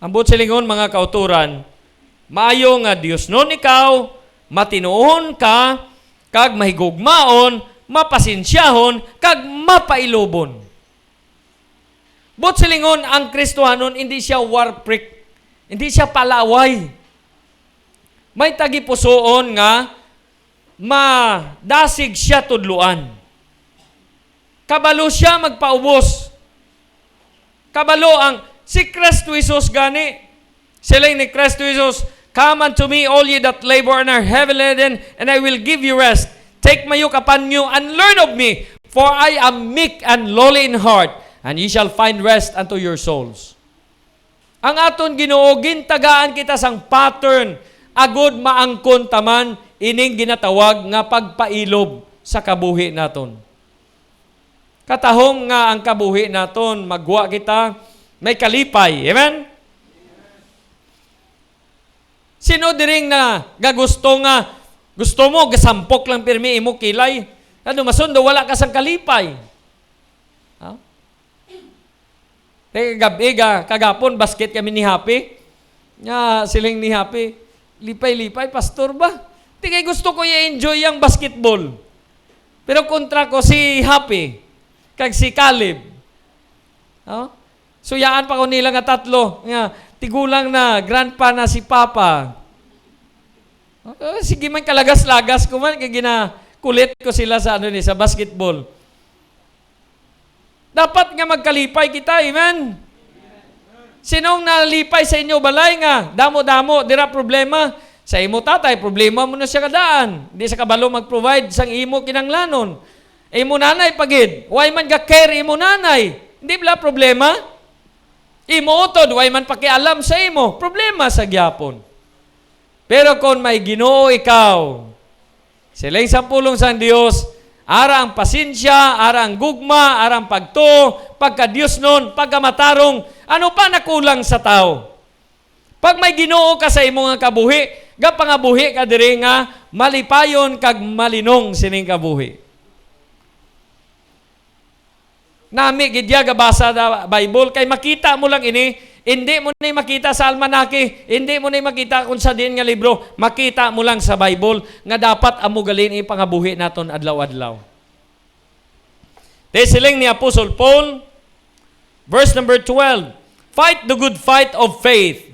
Ang buot silingon, mga kauturan, maayo nga diosnon ikaw, matinuohon ka, kag mahigugmaon, mapasensyahon, kag mapailubon. Buot silingon, ang Kristohanon, hindi siya war freak, hindi siya palaaway. May tagipusoon nga madasig siya tudloan. Kabalo siya magpaubos. Kabalo ang, si Kristo Jesus gani. Siling ni Kristo Jesus, "Come unto me, all ye that labor and are heavy laden, and I will give you rest. Take my yoke upon you and learn of me, for I am meek and lowly in heart, and ye shall find rest unto your souls." Ang aton Ginoo, gintagaan kita sang pattern agud maangkon ta man ining ginatawag nga pagpailob sa kabuhi naton. Katahom nga ang kabuhi naton, magwa kita may kalipay. Amen? Sino diring na gagusto nga, gusto mo, gasampok lang pirmi imo kilay? Ano, masundo, wala ka sang kalipay. Ha? Kay gab-i, ga-, kagapon, basket kami ni Happy. Nga, siling ni Happy, "Lipay-lipay, pastor ba? Di kay gusto ko i-enjoy ang basketball." Pero kontra ko si Happy, kag si Caleb. Oh? Suyaan pa ko nila nga tatlo, nga tigulang na, grandpa na si Papa. Oh, sige man, kalagas-lagas ko man, kay ginakulit ko sila sa, ano ni, sa basketball. Dapat nga magkalipay kita, amen? Sinong nalipay sa inyo balay nga damo-damo dira problema? Sa imo tatay, problema mo na siya kadaan. Di sa kabalo mag-provide sang imo kinanglanon. Imo nanay pagid, way man ga-care imo nanay. Hindi bala problema? Imo utod, way man pakialam sa imo. Problema sa gyapon. Pero kon may Ginoo ikaw, siling sang pulong sang Dios, ara ang pasensya, ara ang gugma, ara ang pagtuo, pagkadiosnon, pagkamatarong, ano pa nakulang sa tawo? Pag may Ginoo ka sa imo nga kabuhi, gapangabuhi ka diri nga malipayon kag malinong sining kabuhi. Nami gid ya gabasa da Bible, kay makita mo lang ini, hindi mo ni makita sa almanake, hindi mo ni makita kung sa diin nga libro, makita mo lang sa Bible nga dapat amo gali ni pangabuhi naton adlaw-adlaw. Di siling ni Apostle Paul, verse number twelve, "Fight the good fight of faith."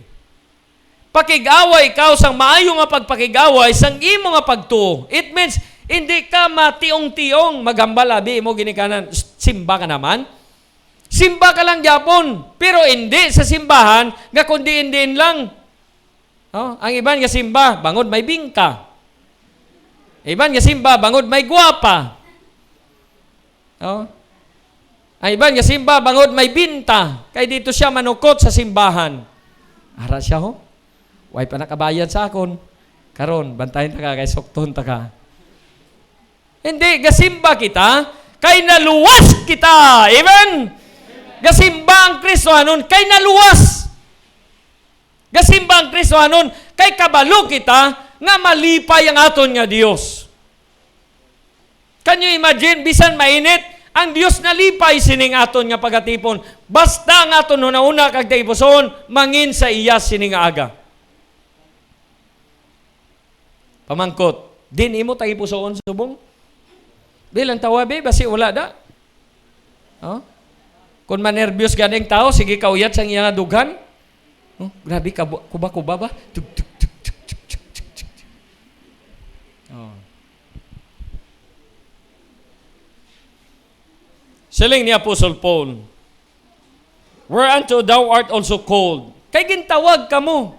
Pakig-away ikaw sang maayo nga pagpakig-away sang imo nga pagtuo. It means, hindi ka mationg-tiong maghambal, abi mo ginikanan, simba ka naman. Simba ka lang gyapon, pero hindi sa simbahan nga kundi indiin lang. Oh, ang iban nga simba, bangod may bingka. Iban nga simba, bangod may gwapa. Oh. Ang iban nga simba, bangod may binta. Kay dito siya manukot sa simbahan. Ara siya, ho. Way pa nakabayad sa akon. Karon, bantayan ta ka, kay sukton ta ka. Hindi, gasimba kita, kay naluwas kita. Amen? Gasimba ang Kristohanon, kay naluwas. Gasimba ang Kristohanon, kay kabalo kita nga malipay ang aton nga Dios. Can you imagine? Bisan mainit, ang Dios nalipay sining aton nga pagatipon. Basta ang aton hunahuna kag tagipusoon, mangin sa iya sini nga aga. Pamangkot, din imo tagipusoon subong? Bilang tawabi, basi wala da. Oh? Kung manerbyos gani ang tao, sige kauyat sang iya nga dughan. Oh, grabe, kabu-, kuba-kuba ba? Tug, tug, tug, tug. Oh. Siling ni Apostle Paul, "Whereunto thou art also called." Kay gintawag kamo.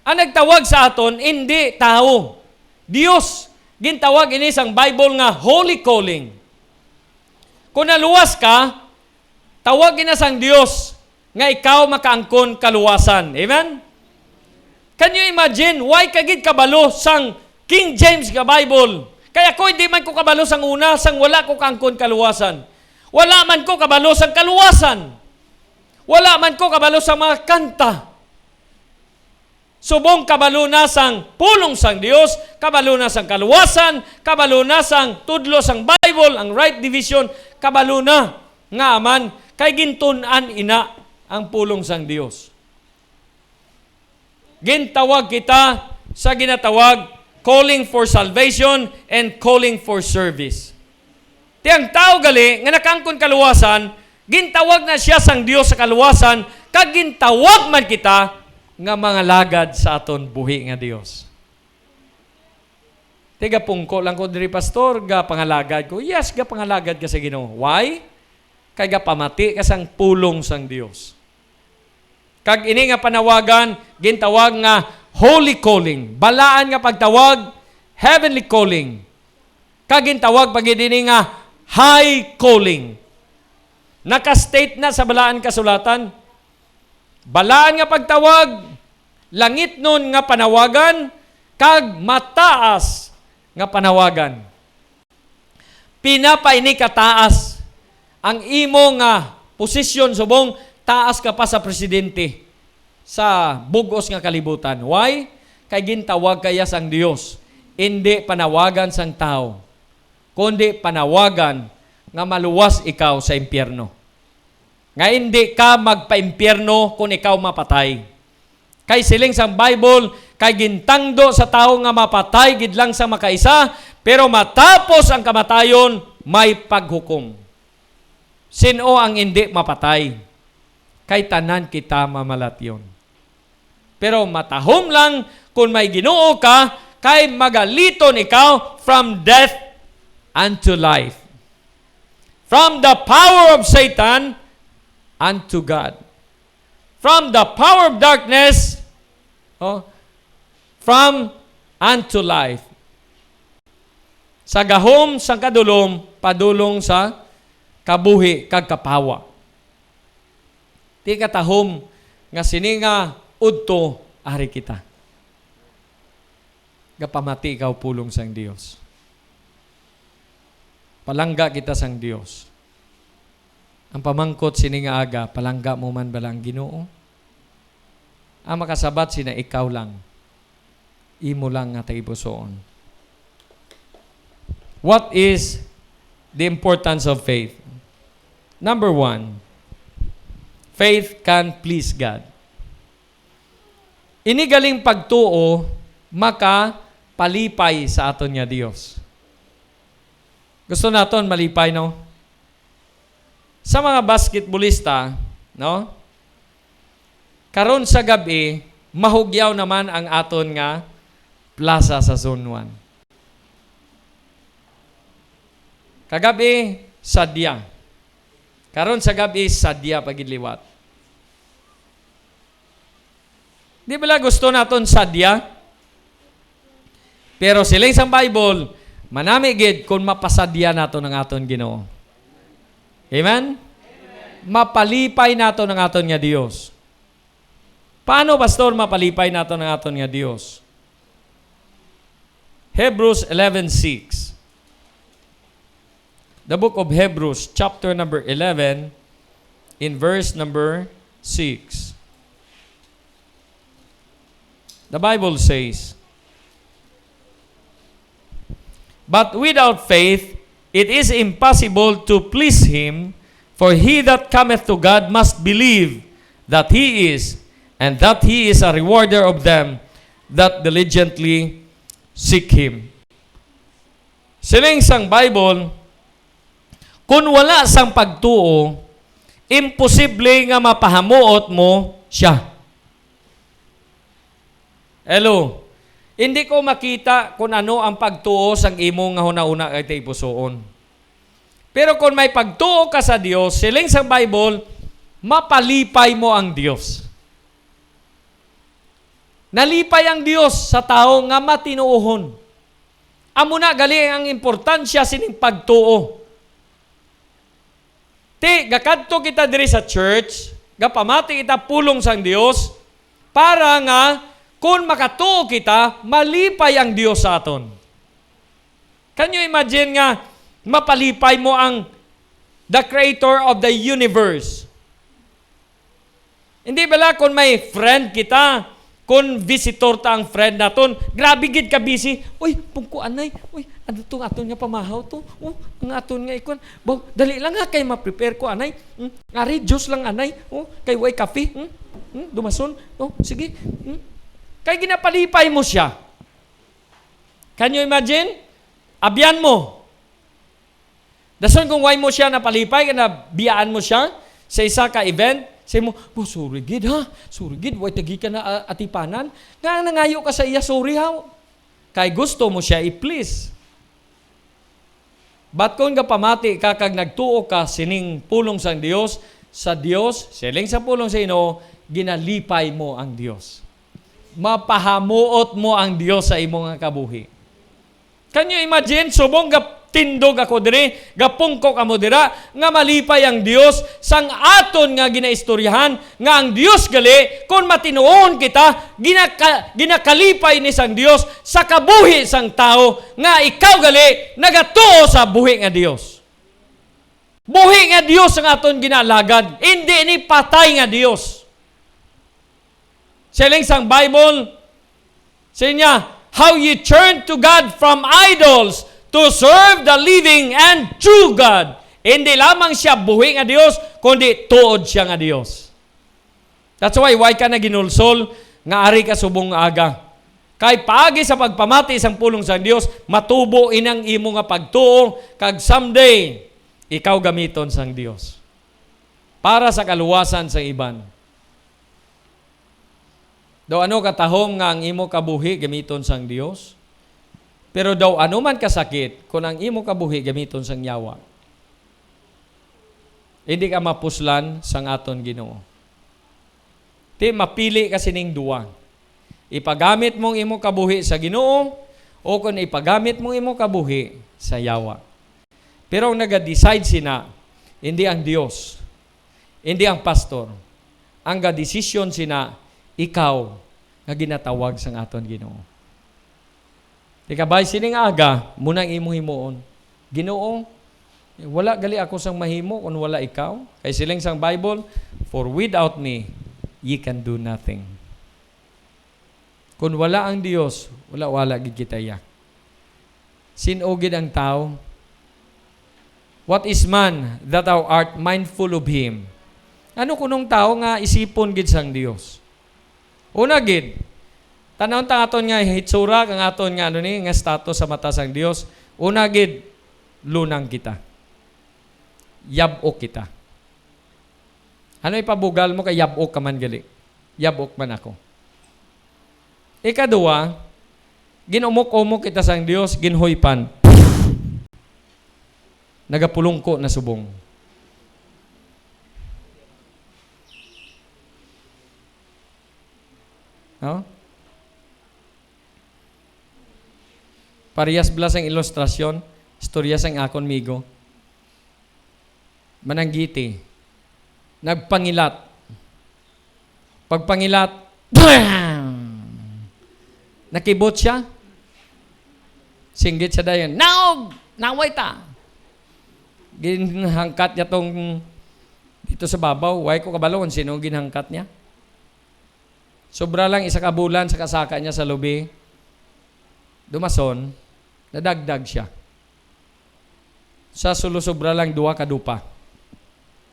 Ang nagtawag sa aton, hindi tawo. Dios. Gintawag ini sang Bible nga holy calling. Kung naluwas ka, tawag ina sang Dios nga ikaw makaangkon kaluwasan. Amen? Can you imagine? Why ka gid kabalo sang King James nga Bible? Kay ako, hindi man ko kabalo sang una, sang wala ko kaangkon kaluwasan. Wala man ko kabalo sang kaluwasan. Wala man ko kabalo sa mga kanta. Subong kabalo na sang pulong sang Dios, kabalo na sang kaluwasan, kabalo na sang tudlo sang Bible, ang right division, kabalo na nga man, kay gintun-an ina ang pulong sang Dios. Gintawag kita sa ginatawag calling for salvation and calling for service. Ti ang tawo gali nga nakaangkon kaluwasan, gintawag na siya sang Dios sa kaluwasan, kag gintawag man kita nga mangalagad sa aton buhi nga Dios. Tigapungko lang ko diri, pastor, gapangalagad ko. Yes, gapangalagad ka sa Ginoo. Why? Kay gapamati ka sang pulong sang Dios. Kag ini nga panawagan gintawag nga holy calling. Balaan nga pagtawag, heavenly calling. Kag gintawag pa gid ini nga high calling. Naka-state na sa Balaan Kasulatan. Balaan nga pagtawag, langitnon nga panawagan, kag mataas nga panawagan. Pinapaini ka taas ang imo nga posisyon, subong taas ka pa sa presidente sa bug-os nga kalibutan. Why? Kay gintawag ka ya sang Dios, indi panawagan sang tawo, kundi panawagan nga maluwas ikaw sa impyerno, nga indi ka magpaimpyerno kon ikaw mapatay. Kay siling sang Bible, kay gintangdo sa tawo nga mapatay gid lang sa makaisa, pero matapos ang kamatayon, may paghukom. Sin-o ang indi mapatay? Kay tanan kita mamalatyon. Pero matahom lang kon may Ginoo ka, kay magaliton ikaw from death unto life. From the power of Satan unto God. From the power of darkness, oh, from unto life. Sa gahom sang kadulom, padulong sa kabuhi kag kapawa. Ti katahom nga sini nga udto ari kita. Gapamati ikaw pulong sang Dios. Palangga kita sang Dios. Ang pamangkot sini nga aga, palangga mo man bala ang Ginoo? Ang makasabat sina ikaw lang, imo lang nga tagipusoon. What is the importance of faith? Number one, faith can please God. Ini galing pagtuo makapalipay sa aton nga Dios. Gusto naton malipay, no? Sa mga basketballista, no? Karon sa gab-i, mahugyaw naman ang aton nga plaza sa Zone one. Kagabi, sadya. Karon sa gab-i, sadya pa gid liwat. Di bala gusto naton sadya? Pero siling sang Bible, manami gid kung mapasadya naton ang aton Ginoo. Amen? Mapalipay naton ang aton nga Dios. Paano, Pastor, mapalipay naton ang aton nga Dios? Hebrews eleven six. The book of Hebrews, chapter number eleven, in verse number six. The Bible says, "But without faith it is impossible to please him, for he that cometh to God must believe that he is, and that he is a rewarder of them that diligently seek him." Siling sang Bible, kung wala sang pagtuo, imposible nga mapahamuot mo siya. Hello. Hindi ko makita kung ano ang pagtuo sang imo nga hunahuna kay tipusoon. Pero kung may pagtuo ka sa Dios, siling sang Bible, mapalipay mo ang Dios. Nalipay ang Dios sa tawo nga matinuohon. Amo na gali ang importansya sining pagtuo. Ti, gakadto kita diri sa church, gapamati kita pulong sang Dios, para nga, kun makatuo kita, malipay ang Dios sa aton. Can you imagine nga mapalipay mo ang the creator of the universe? Hindi bala kung may friend kita, kung visitor ta ang friend naton, grabe gid ka busy. "Uy, pungko anay. Uy, ano tong aton nga pamahaw to? Oh, ang aton nga ikon. Baw, dali lang ha, kay ma-prepare ko anay. Hmm? Ari, juice lang anay. Oh, kay way kape. Hmm? Hmm? Dumason. Oh, sige. Hmm?" Kay ginapalipay mo siya. Can you imagine? Abyan mo. Dason kung why mo siya napalipay, kay nabiyaan mo siya sa isa ka event, say mo, "Oh, sorry gid ha, sorry gid, why tagi ka na, ah, atipanan? Nga nangayo ka sa iya, sorry ha." Kay gusto mo siya i-please. But kung gapamati ka kag nagtuo ka sining pulong sang Dios, sa Dios, siling sa pulong sa Ginoo, ginalipay mo ang Dios. Mapahamuot mo ang Dios sa imo nga kabuhi. Can you imagine? Subong gatindog ako diri, gapungko kamo dira, nga malipay ang Dios sang aton nga ginaistoryahan, nga ang Dios gali, kon matinuon kita, ginaka-, ginakalipay ni sang Dios sa kabuhi sang tawo, nga ikaw gali nagatuo sa buhi nga Dios. Buhi nga Dios ang aton ginaalagad, indi ni patay nga Dios. Siling sang Bible, siling niya, "How ye turn to God from idols to serve the living and true God." Hindi lamang siya buhi nga Dios, kundi tuod siya nga Dios. That's why, why ka na ginulsol nga ari ka subong nga aga? Kay paagi sa pagpamati sang pulong sang Dios, matubo inang imo nga pagtuo, kag someday, ikaw gamiton sang Dios para sa kaluwasan sang iban. Daw ano katahom nga ang imo kabuhi gamiton sang Dios? Pero daw ano man kasakit kun ang imo kabuhi gamiton sang yawa? Hindi ka mapuslan sang aton Ginoo. Ti mapili ka sining duwa. Ipagamit mong imo kabuhi sa Ginoo o kun ipagamit mong imo kabuhi sa yawa. Pero ang naga-decide sina, hindi ang Dios, hindi ang pastor. Ang ga-desisyon sina, ikaw nga ginatawag sang aton Ginoo. Ti kabay sining aga, muna ang imong himuon. "Ginoo, wala gali ako sang mahimo kon wala ikaw." Kay siling sang Bible, "For without me, ye can do nothing." Kun wala ang Dios, wala, wala gid kita iya. Sin-o gid ang tawo? What is man that thou art mindful of him? Ano kunong tawo nga isipon gid sang Dios? Una gid, tanawon ta aton nga hitsura, kang aton nga, ano ni, nga status sa mata sang Dios. Una gid, lunang kita. Yab-ok kita. Ano ipabugal mo kay yab-ok ka man gali? Yab-ok man ako. Ikaduha, ginumok-umok kita sang Dios, ginhuypan. Nagapulungko na subong. No? Parehas bala sang ilustrasyon, istorya sang akon migo. Mananggiti. Nagpangilat. Pagpangilat, bam! Nakibot siya. Singgit siya dayon, "Naog! Naway ta!" Ginhangkat niya tong dito sa babaw. Way ko kabalo kung sino ang ginhangkat niya. Sobra lang isa ka bulan sa kasaka niya sa lubi. Dumason, nadagdag siya. Sa sulo sobra lang duha ka dupa.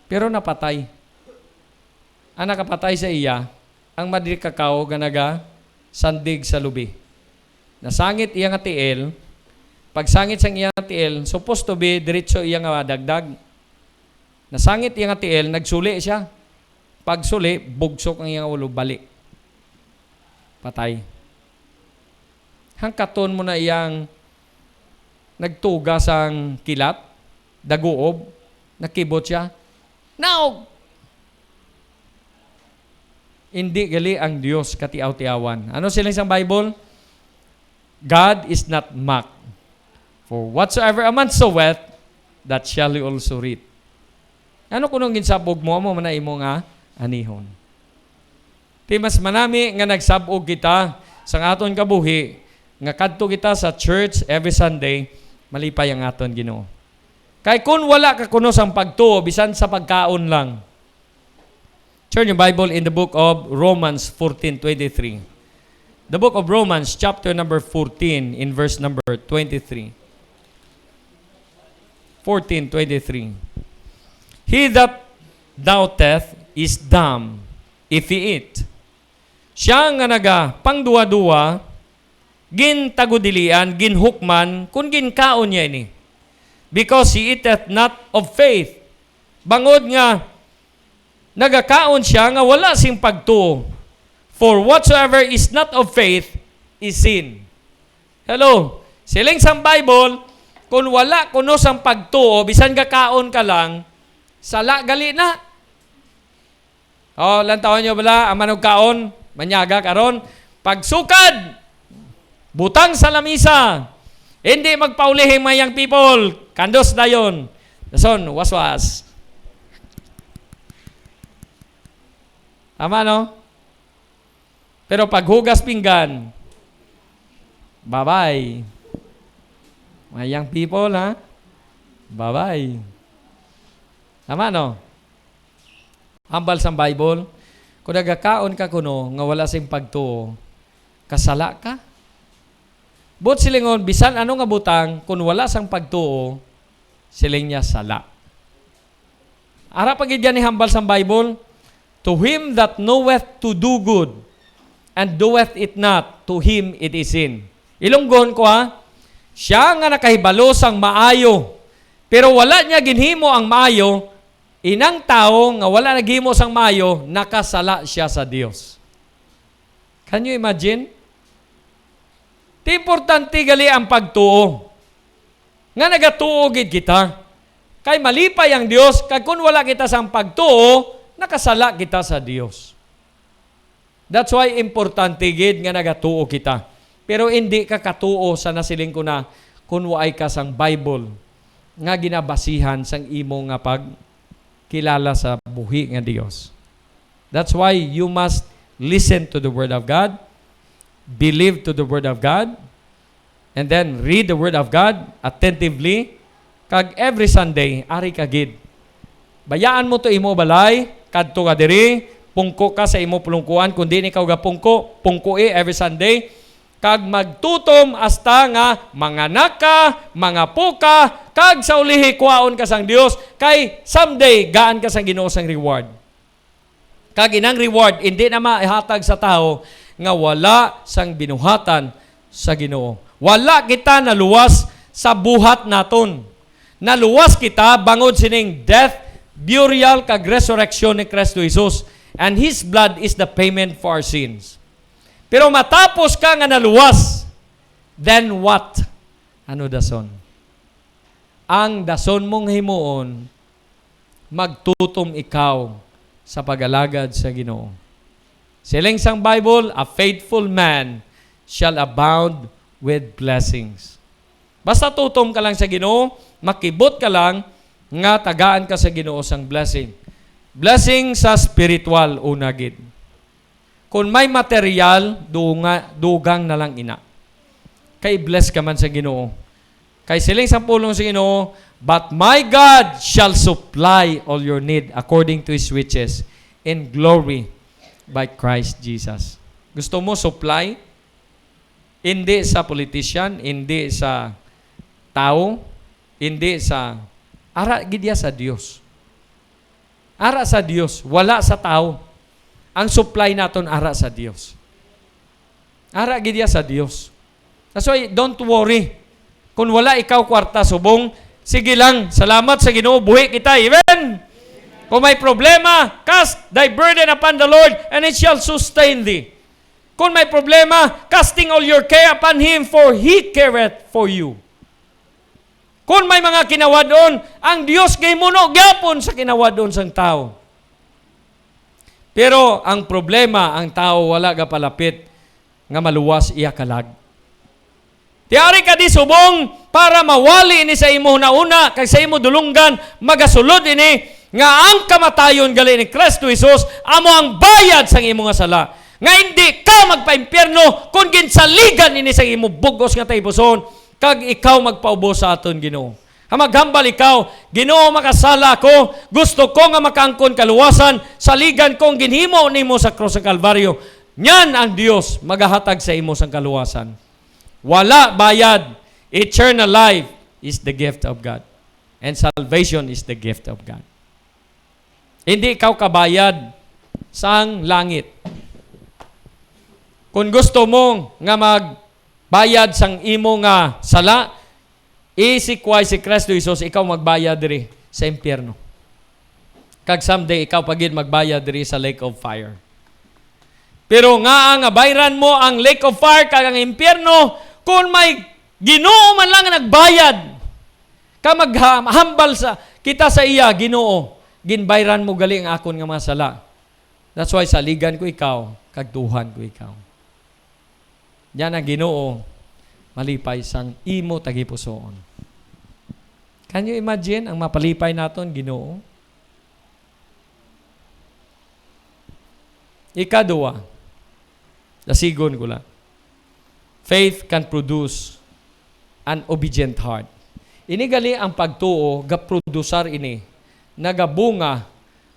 Pero napatay. Ang nakapatay sa iya, ang madrikakaw nga nagasandig sa lubi. Nasangit iya nga tiil. Pagsangit sang iya nga tiil, supposed to be, diretso iya nga madagdag. Nasangit iya nga tiil, nagsuli siya. Pagsuli, bugsok ang iya nga ulo, bali. Patay. Hangkaton mo na iyang nagtuga sang kilat, daguob, nakibot siya. Naog! Indi gali ang Dios katiaw-tiawan. Ano siling sang Bible? "God is not mocked. For whatsoever a man soweth, that shall he also reap." Ano kuno ang ginsabog mo, amo man na imo nga anihon. Ti mas manami nga nagsab-og kita sa aton kabuhi, nga kadto kita sa church every Sunday, malipay ang aton Ginoo. Kay kun wala ka kuno sang pagtuo, bisan sa pagkaon lang. Turn your Bible in the book of Romans fourteen twenty-three. The book of Romans, chapter number fourteen, in verse number twenty-three. Fourteen twenty-three. "He that doubteth is damned if he eat." Siya nga nagapangduwa-duwa, gintagudilian, ginhukman, kun ginkaon niya ini. "Because he eateth not of faith." Bangod nga nagakaon siya nga wala sing pagtuo. "For whatsoever is not of faith is sin." Hello. Siling sang Bible, kung wala kuno sang pagtuo, bisan gakaon ka lang, sala gali na. Oh, lantawon nyo bala ang manugkaon, manyaga karon. Pagsukad, butang sa lamisa. Hindi magpaulihing mga young people. Kandos dayon. Dason, waswas. Tama, no? Pero paghugas pinggan, bye-bye. Mga young people, ha? Bye-bye. Tama, no? Hambal sang Bible, kung nagakaon ka kuno nga wala sing pagtuo, kasala ka. Buot silingon, bisan ano nga butang, kung wala sang pagtuo, siling niya sala. Ara pa gid gani hambal sang Bible, "To him that knoweth to do good, and doeth it not, to him it is sin." Ilonggon ko, ha, siya nga nakahibalo sang maayo, pero wala niya ginhimo ang maayo, inang tawo nga wala naghimo sang maayo, nakasala siya sa Dios. Can you imagine? Ti importante gali ang pagtuo. Nga nagatuo gid kita. Kay malipay ang Dios, kag kun wala kita sang pagtuo, nakasala kita sa Dios. That's why importante gid nga nagatuo kita. Pero indi ka katuo sa nasiling ko na kun waay ka sang Bible nga ginabasihan sang imo nga pagkilala sa buhi nga Dios. That's why you must listen to the Word of God, believe to the Word of God, and then read the Word of God attentively, kag every Sunday, ari ka gid. Bayaan mo to imo balay, kadto ka diri, pungko ka sa imo pulungkuan, kung di ni ka gapungko, pungkoi every Sunday, kag magtutom hasta nga manganak ka, mangapo ka, Kag sa ulihi, kuhaon ka sang Dios, kay someday gaan ka sang Ginoo sang reward. Kag inang reward indi na maihatag sa tawo nga wala sang binuhatan sa Ginoo. Wala kita naluwas sa buhat naton. Naluwas kita bangod sining death, burial, kag resurrection ni Kristo Jesus. And His blood is the payment for our sins. Pero matapos ka nga naluwas, then what? Ano dason? Ang dason mong himuon, magtutom ikaw sa pag-alagad sa Ginoo. Siling sang Bible, "A faithful man shall abound with blessings." Basta tutom ka lang sa Ginoo, makibot ka lang nga tagaan ka sa Ginoo sang blessing. Blessing sa spiritual, una gid. Kung may material, dunga-, dugang na lang ina. Kay bless ka man sa Ginoo. Kay siling sang pulong sa Ginoo, "But my God shall supply all your need according to His riches in glory by Christ Jesus." Gusto mo supply? Hindi sa politician, hindi sa tao, hindi sa, ara gid ya sa Dios. Ara sa Dios, wala sa tao. Ang supply naton ara sa Dios. Ara gid ya sa Dios. That's why, don't worry. Kung wala ikaw kwarta subong, sige lang, salamat sa Ginoo, buhi kita. Amen? Kung may problema, cast thy burden upon the Lord, and it shall sustain thee. Kung may problema, casting all your care upon Him, for He careth for you. Kung may mga kinawad-on, ang Dios gahimuno gyapon sa kinawad-on sang tawo. Pero ang problema, ang tawo wala gapalapit nga maluwas iya kalag. Tiyari ka di subong para mawali ini sa imo hunahuna kag sa imo dulonggan, magasulod ini nga ang kamatayon gali ni Kristo Jesus amo ang bayad sang imo nga sala. Nga hindi ka magpaimpyerno kung ginsaligan ini sa imo bug-os nga tagipusoon, kag ikaw magpaubos sa aton Ginoo. Ha, maghambal ikaw, "Ginoo, makasala ako. Gusto ko nga makaangkon kaluwasan. Saligan ko ang ginhimo nimo sa krus sa Kalbaryo." Nyan ang Dios magahatag sa imo sang kaluwasan. Wala bayad. Eternal life is the gift of God. And salvation is the gift of God. Hindi ikaw kabayad sang langit. Kung gusto mo nga magbayad sang imo nga sala, isikway si Kristo Jesus, ikaw magbayad diri sa impyerno. Kag someday, ikaw pa gid magbayad diri sa lake of fire. Pero ngaa nga bayran mo ang lake of fire kag ang impyerno, kung may Ginoo man lang nga nagbayad, ka maghambal sa kita sa iya, "Ginoo, ginbayran mo gali ang akon nga mga sala. That's why saligan ko ikaw, kag tuhan ko ikaw." Yan ang Ginoo, malipay sang imo tagipusoon. Can you imagine ang mapalipay naton, Ginoo? Ikaduha, dasigon ko lang. Faith can produce an obedient heart. Ini gali ang pagtuo, gaprodusar ini, nagabunga,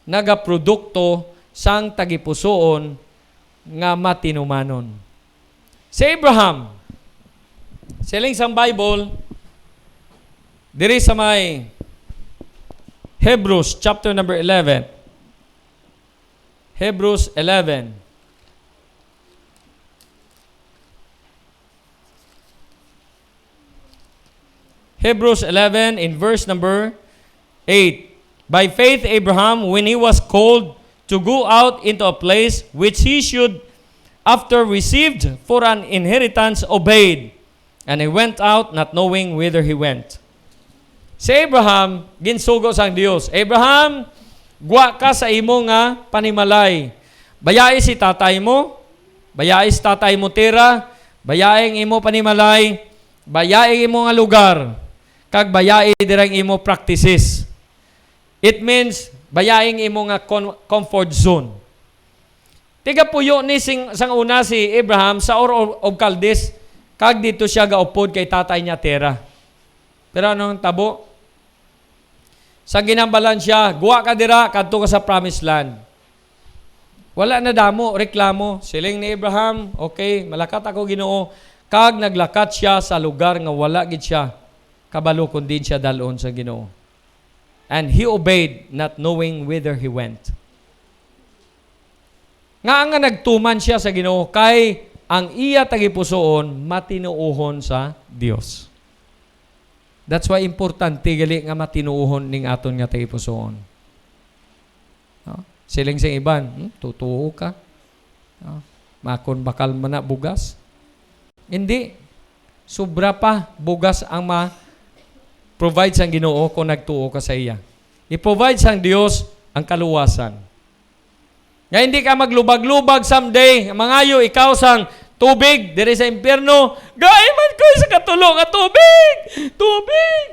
nagaprodukto sang tagipusoon nga matinumanon. Si Abraham, siling sang Bible, diri sa may Hebrews chapter number eleven. Hebrews eleven. Hebrews eleven in verse number eight. "By faith, Abraham, when he was called to go out into a place which he should after received for an inheritance, obeyed. And he went out, not knowing whither he went." Si Abraham, ginsugo sang Dios, "Abraham, gwa ka sa imo nga panimalay. Bayai si tatay mo, bayai si tatay mo tira, bayai ang imo panimalay, bayai ang imo nga lugar, kag bayai dira ang imo practices." It means, bayai ang imo nga con-, comfort zone. Tigapuyo ni sing-, sang una si Abraham sa Ur of, of Chaldees, kag dito siya gaupod kay tatay niya Tera. Pero anong tabo? Sa ginambalan siya, "Guwa ka dira, kadto ka sa promised land." Wala na damo, reklamo. Siling ni Abraham, "Okay, malakat ako, Ginoo." Kag naglakat siya sa lugar nga wala gid siya kabalo kon diin siya dal-on sa Ginoo. And he obeyed, not knowing whither he went. Nga nga nagtuman siya sa Ginoo, kay ang iya tagipusoon matinuohon sa Dios. That's why importante gali nga matinuohon ning aton nga tagipusoon. No? Siling sa iban, "Hmm, tutuo ka? No? Makon bakal man na bugas?" Hindi. Sobra pa bugas ang ma-provide sang Ginoo kung nagtuo ka sa iya. I-provide sang Dios ang kaluwasan. Nga hindi ka maglubag-lubag someday, mangayo ikaw sang tubig diri sa impyerno. "Gaiman ko sa katulo nga tubig! Tubig!"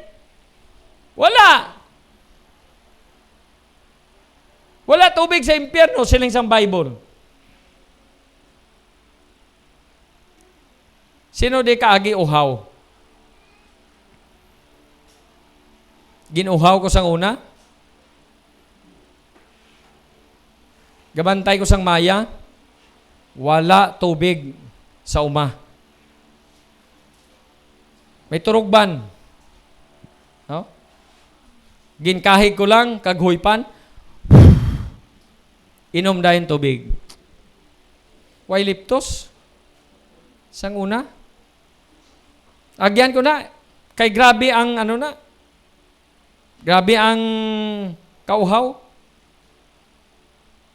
Wala. Wala tubig sa impyerno, siling sang Bible. Sino di kaagi uhaw? Gin-uhaw ko sang una. Gabantay ko sang maya. Wala tubig sa uma. May turugban. No? Ginkahig ko lang, kag huypan. Inom dayon tubig. Way liptos. Sang una. Agyan ko na. Kay grabe ang ano na. Grabe ang kauhaw.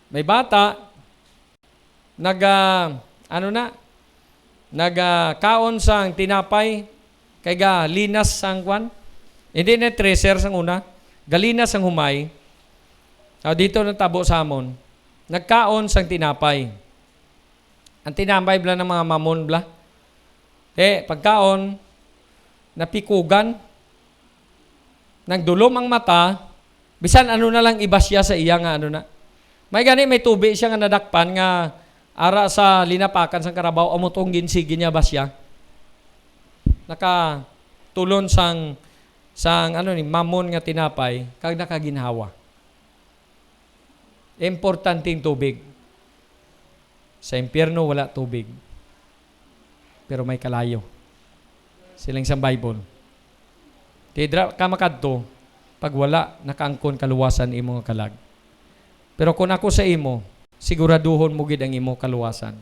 May bata, naga, ano na, naga kaon sang tinapay, kay galinas sang kwan. Hindi na tracer sang una. Galinas sang humay. Ah, dito natabo sa amon. Nagkaon sang tinapay. Ang tinapay bla ng mga mamon bla. Eh, pagkaon, napikugan. Nagdulom ang mata, bisan ano na lang ibasya sa iya nga ano na. May gani, may tubi siya nga nadakpan nga ara sa linapakan sang karabaw, amo tong ginsigi niya basya. Nakatulon sang, sang ano ni, mamon nga tinapay, kag nakaginhawa. Importante ang tubig. Sa impyerno, wala tubig. Pero may kalayo. Siling sang Bible. Di dira ka makadto, pag wala, nakaangkon kaluwasan imo nga kalag. Pero kung ako sa imo, siguraduhon mo gid ang imo kaluwasan.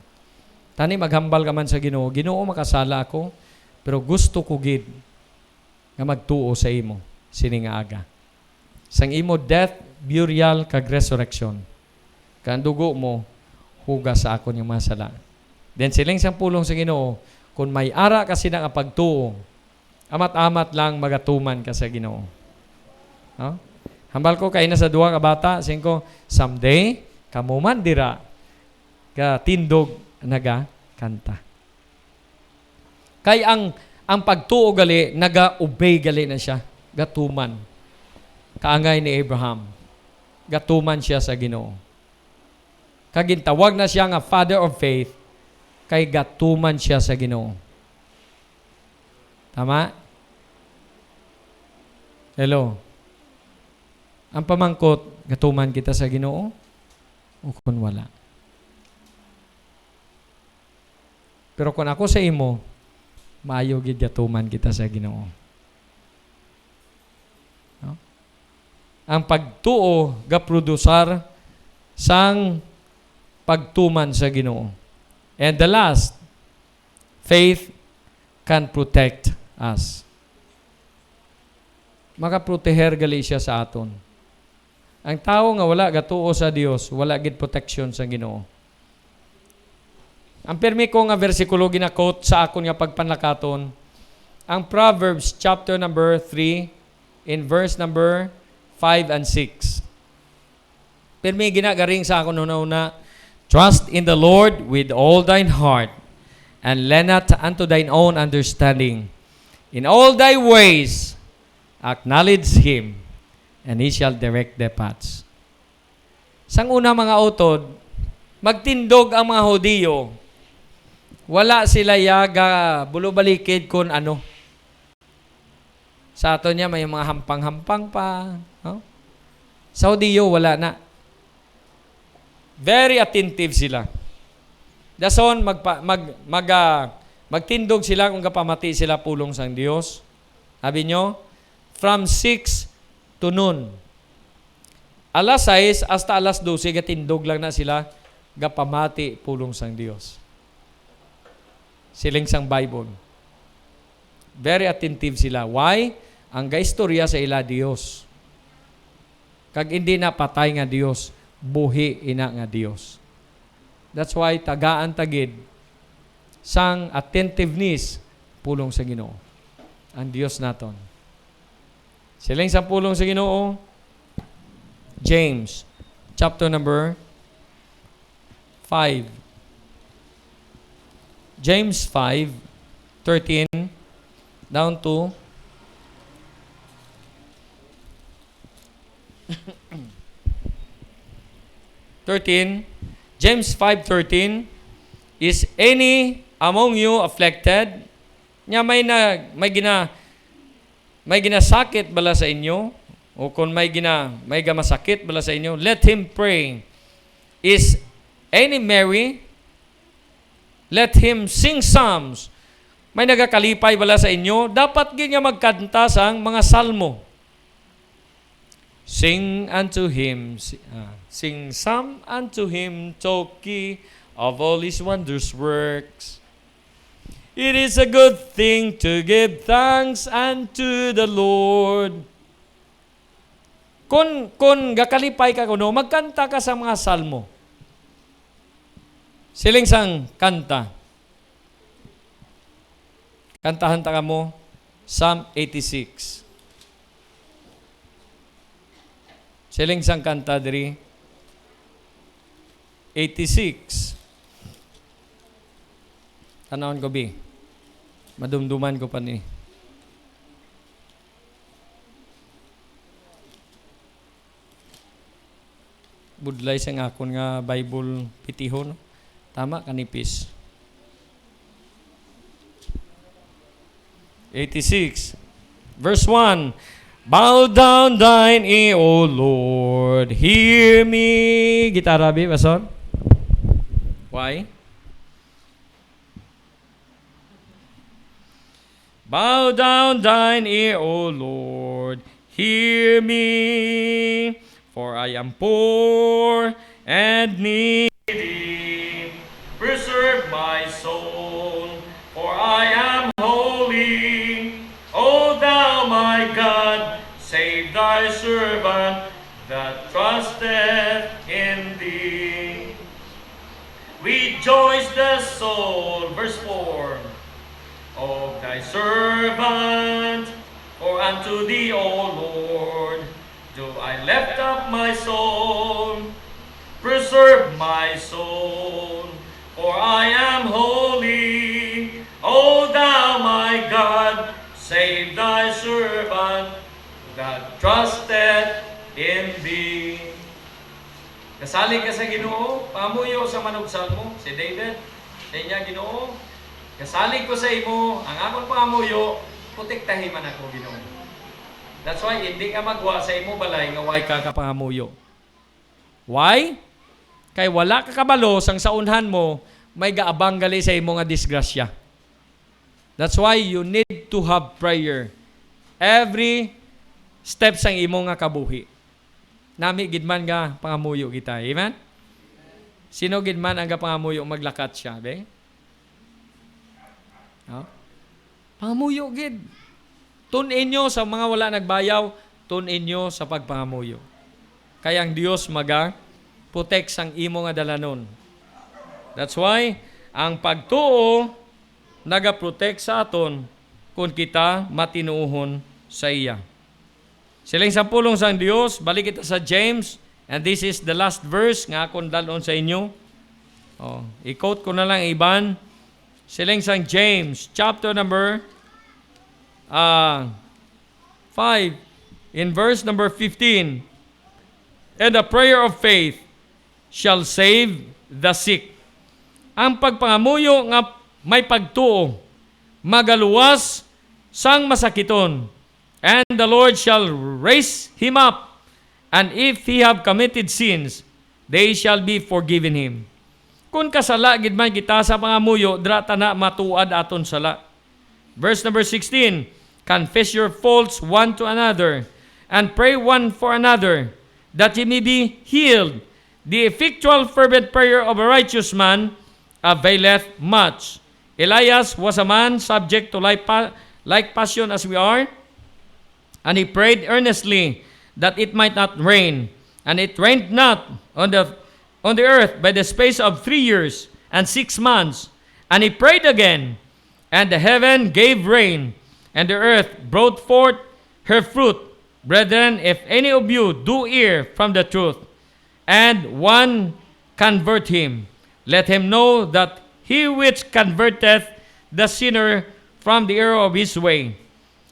Tani maghambal ka man sa Ginoo, "Ginoo, makasala ako, pero gusto ko gid nga magtuo sa imo sini nga aga. Sang imo death, burial, kag resurrection, kag ang dugo mo, hugas sa akon nga mga sala." Then siling sang pulong sa Ginoo, "Kung may ara ka sina nga pagtuo, amat-amat lang magatuman ka sa Ginoo." No? Hambal ko kay na sa duha ka bata, singko, "Someday, kamo man dira, gatindog, nagakanta." Kay ang, ang pagtuo gali, naga-obey gali na siya. Gatuman. Kaangay ni Abraham. Gatuman siya sa Ginoo. Kag gintawag na siya nga father of faith, kay gatuman siya sa Ginoo. Tama? Hello. Ang pamangkot, gatuman kita sa Ginoo o kun wala? Pero kung ako sa imo, maayo gid gatuman kita sa Ginoo. No? Ang pagtuo gaprodusar sang pagtuman sa Ginoo. And the last, faith can protect us. Makaproteher gali siya sa aton. Ang tawo nga wala gatuo sa Dios, wala gid proteksyon sa Ginoo. Ang pirmi ko nga bersikulo gina-quote sa akon nga pagpanlakaton, ang Proverbs chapter number three, in verse number five and six. Pirmi ginagaring sa akon hunahuna, "Trust in the Lord with all thine heart, and lean not unto thine own understanding. In all thy ways, acknowledge him, and he shall direct thy paths." Sang una, mga utod, magtindog ang mga Hudiyo. Wala sila ya ga bulobalikid kun ano. Sa aton niya, may mga hampang-hampang pa, no? Sa Hudiyo, wala na. Very attentive sila. Dason, magpa-, mag-, mag-, ah, magtindog sila kung gapamati sila pulong sang Dios. Abi nyo, from six to noon. Alas sais hasta alas dose, gatindog lang na sila, gapamati pulong sang Dios. Siling sang Bible. Very attentive sila. Why? Ang gaistorya sa ila Dios. Kag hindi na patay nga Dios, buhi ina nga Dios. That's why tagaan ta gid sang attentiveness pulong sa Ginoo. Ang Dios naton. Siling sa pulong sa Ginoo, James, chapter number five. James five thirteen down to thirteen. James five thirteen, "Is any among you afflicted?" Nya may na, may gina, may ginasakit bala sa inyo? O kung may gina, may gamasakit bala sa inyo, let him pray. Is any merry? Let him sing psalms. May nagakalipay bala sa inyo? Dapat gid nga magkanta sang mga salmo. Sing unto him, si-, ah, sing psalm unto him, talk ye of all his wondrous works. It is a good thing to give thanks unto the Lord. Kon, kon gakalipay ka kuno, magkanta ka sa mga salmo. Siling sang kanta. Kantahan ta kamo, Psalm eighty-six. Siling sang kanta diri, eighty-six. Tanawon ko, bi. Madumduman ko pa ni. Budlay sang akon nga Bible pitihon. Tama, kanipis. Eighty-six, verse one. "Bow down thine ear, O Lord, hear me." Gitara, bi, bason? Why? "Bow down thine ear, O Lord, hear me, for I am poor and needy. Preserve my soul, for I am holy. O thou my God, save thy servant that trusteth in thee." Rejoice the soul, verse four, of thy servant, for unto thee, O Lord, do I lift up my soul. Preserve my soul, for I am holy. O thou my God, save thy servant that trusteth in thee. Kasalig ka sa Ginoo, pangamuyo sa manugsalmo, si David. Sa iya, "Ginoo, kasalig ko sa imo, ang akon pangamuyo, protektahi man ako, Ginoo." That's why hindi ka magwa sa imo balay nga way ka kapangamuyo. Why? Kay wala ka kabalo sang sa unhan mo may gaabang gali sa imo nga disgrasya. That's why you need to have prayer every step sang imo nga kabuhi. Nami gid man nga pangamuyo kita. Amen? Sino gid man ang gapangamuyo maglakat siya, be? No? Pangamuyo gid. Tun-in nyo sa mga wala nagbayaw, tun-in nyo sa pagpangamuyo. Kay ang Dios maga-protect sang imo nga dalanon. That's why ang pagtuo nagaprotect sa aton kon kita matinuohon sa iya. Siling sa pulong sang Dios, balik kita sa James, and this is the last verse nga akon dal-on sa inyo. Oh, i-quote ko na lang iban. Siling sang James, chapter number, ah, five, in verse number fifteen, "And the prayer of faith shall save the sick." Ang pagpangamuyo nga may pagtuo magaluwas sang masakiton, "And the Lord shall raise him up, and if he have committed sins, they shall be forgiven him." Kung kasala gid man kita sa pangamuyo, dira ta na matuad aton sala. Verse number sixteen, confess your faults one to another, and pray one for another, that ye may be healed. The effectual fervent prayer of a righteous man availeth much. Elias was a man subject to like, pa- like passion as we are, and he prayed earnestly that it might not rain. And it rained not on the, on the earth by the space of three years and six months. And he prayed again, and the heaven gave rain, and the earth brought forth her fruit. Brethren, if any of you do err from the truth, and one convert him, let him know that he which converteth the sinner from the error of his way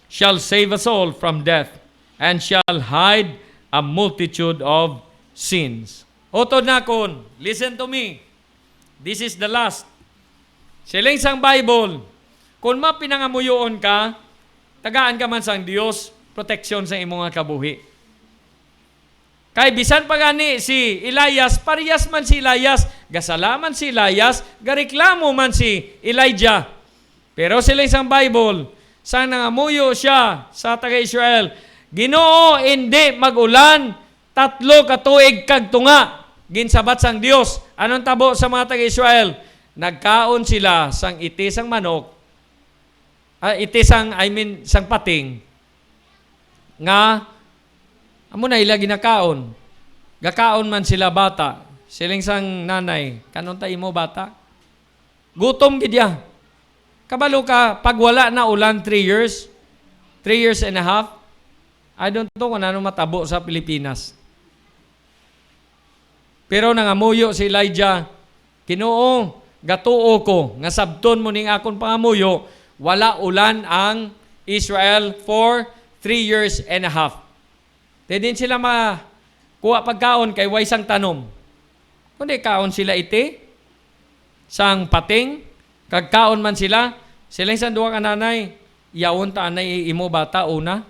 shall save us all from death, and shall hide a multitude of sins. Utod nakon, listen to me. This is the last. Siling sang Bible, kung mapinangamuyoon ka, tagaan ka man sang Dios proteksyon sa imo nga kabuhi. Kay bisan pa gani si Elias, parehas man si Elias, gasala man si Elias, gareklamo man si Elijah. Pero siling sang Bible, sang nangamuyo sia sa taga-Israel, "Ginoo, indi mag-ulan tatlo ka tuig kag tunga." Ginsabat sang Dios. Anong tabo sa mga taga-Israel? Nagkaon sila sang iti sang manok, ah, iti sang, I mean, sang pating, nga amo na ila ginakaon. Gakaon man sila bata. Siling sang nanay, "Kanon ta imo bata?" Gutom gid ya. Kabalo ka, pag wala na ulan, three years, three years and a half, I don't know kung ano matabo sa Pilipinas. Pero nangamuyo si Elijah, "Ginoo, gatuo ko nga sabton mo ning akon pangamuyo, wala ulan ang Israel for three years and a half." Di din sila makuha pagkaon kay way sang tanom. Kundi kaon sila iti sang pating, kag kaon man sila. Siling sang duha ka nanay, "Yawon ta anay imo bata una,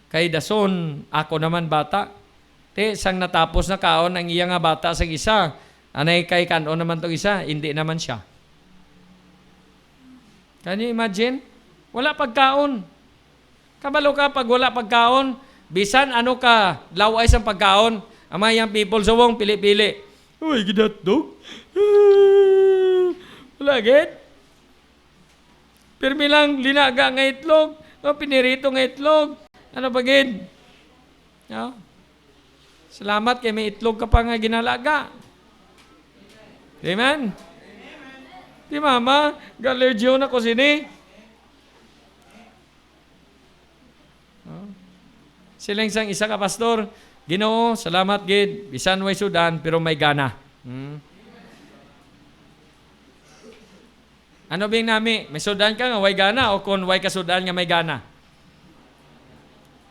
kay dason ako naman bata." Ti, sang natapos na kaon ang iya nga bata sang isa, anay kay kan-on naman tong isa, indi naman sia. Can you imagine? Wala pagkaon. Kabalo ka, pag wala pagkaon, bisan ano ka law-ay sang pagkaon, ang mga young people subong pili-pili. Uy, gid hotdog. Wala gid. Pirmi lang linaga nga itlog, o pinirito nga itlog. Ano pa gid? No? Salamat kay may itlog ka pa nga ginalaga. Amen? Di mama, ga-allergy na ko sini. No? Siling sang isa ka pastor, "Ginoo, salamat gid, bisan way sudan, pero may gana." Hmm. Ano bing nami? May sudan ka nga way gana o kon way ka sudan nga may gana?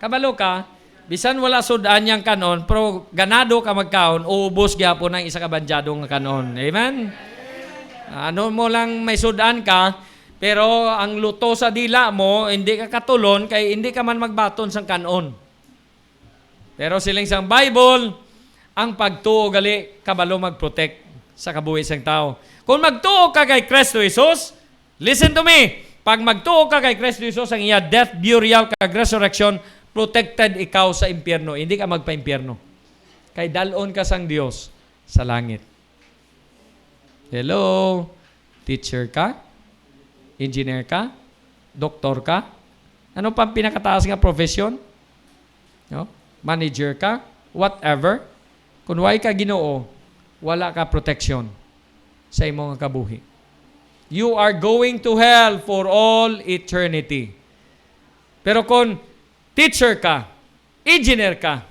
Kabalo ka, bisan wala sudan yang kanon, pero ganado ka magkaon, uubos gyapon ang isa ka bandyado nga kanon. Amen? Ano mo lang may sudan ka, pero ang luto sa dila mo, hindi ka katulon, kay hindi ka man magbaton sang kanon. Pero siling sang Bible, ang pagtuo gali kabalo mag-protect sa kabuhi sang tawo. Kung magtuo ka kay Kristo Jesus, listen to me, pag magtuo ka kay Kristo Jesus, ang iya death, burial, kag resurrection, protected ikaw sa impyerno. Hindi ka magpa-impyerno. Kay dalon ka sang Dios sa langit. Hello? Teacher ka? Engineer ka? Doktor ka? Ano pa ang pinakataas nga profession? No? Manager ka? Whatever. Kung way ka Ginoo, wala ka protection sa imo nga kabuhi. You are going to hell for all eternity. Pero kung teacher ka, engineer ka,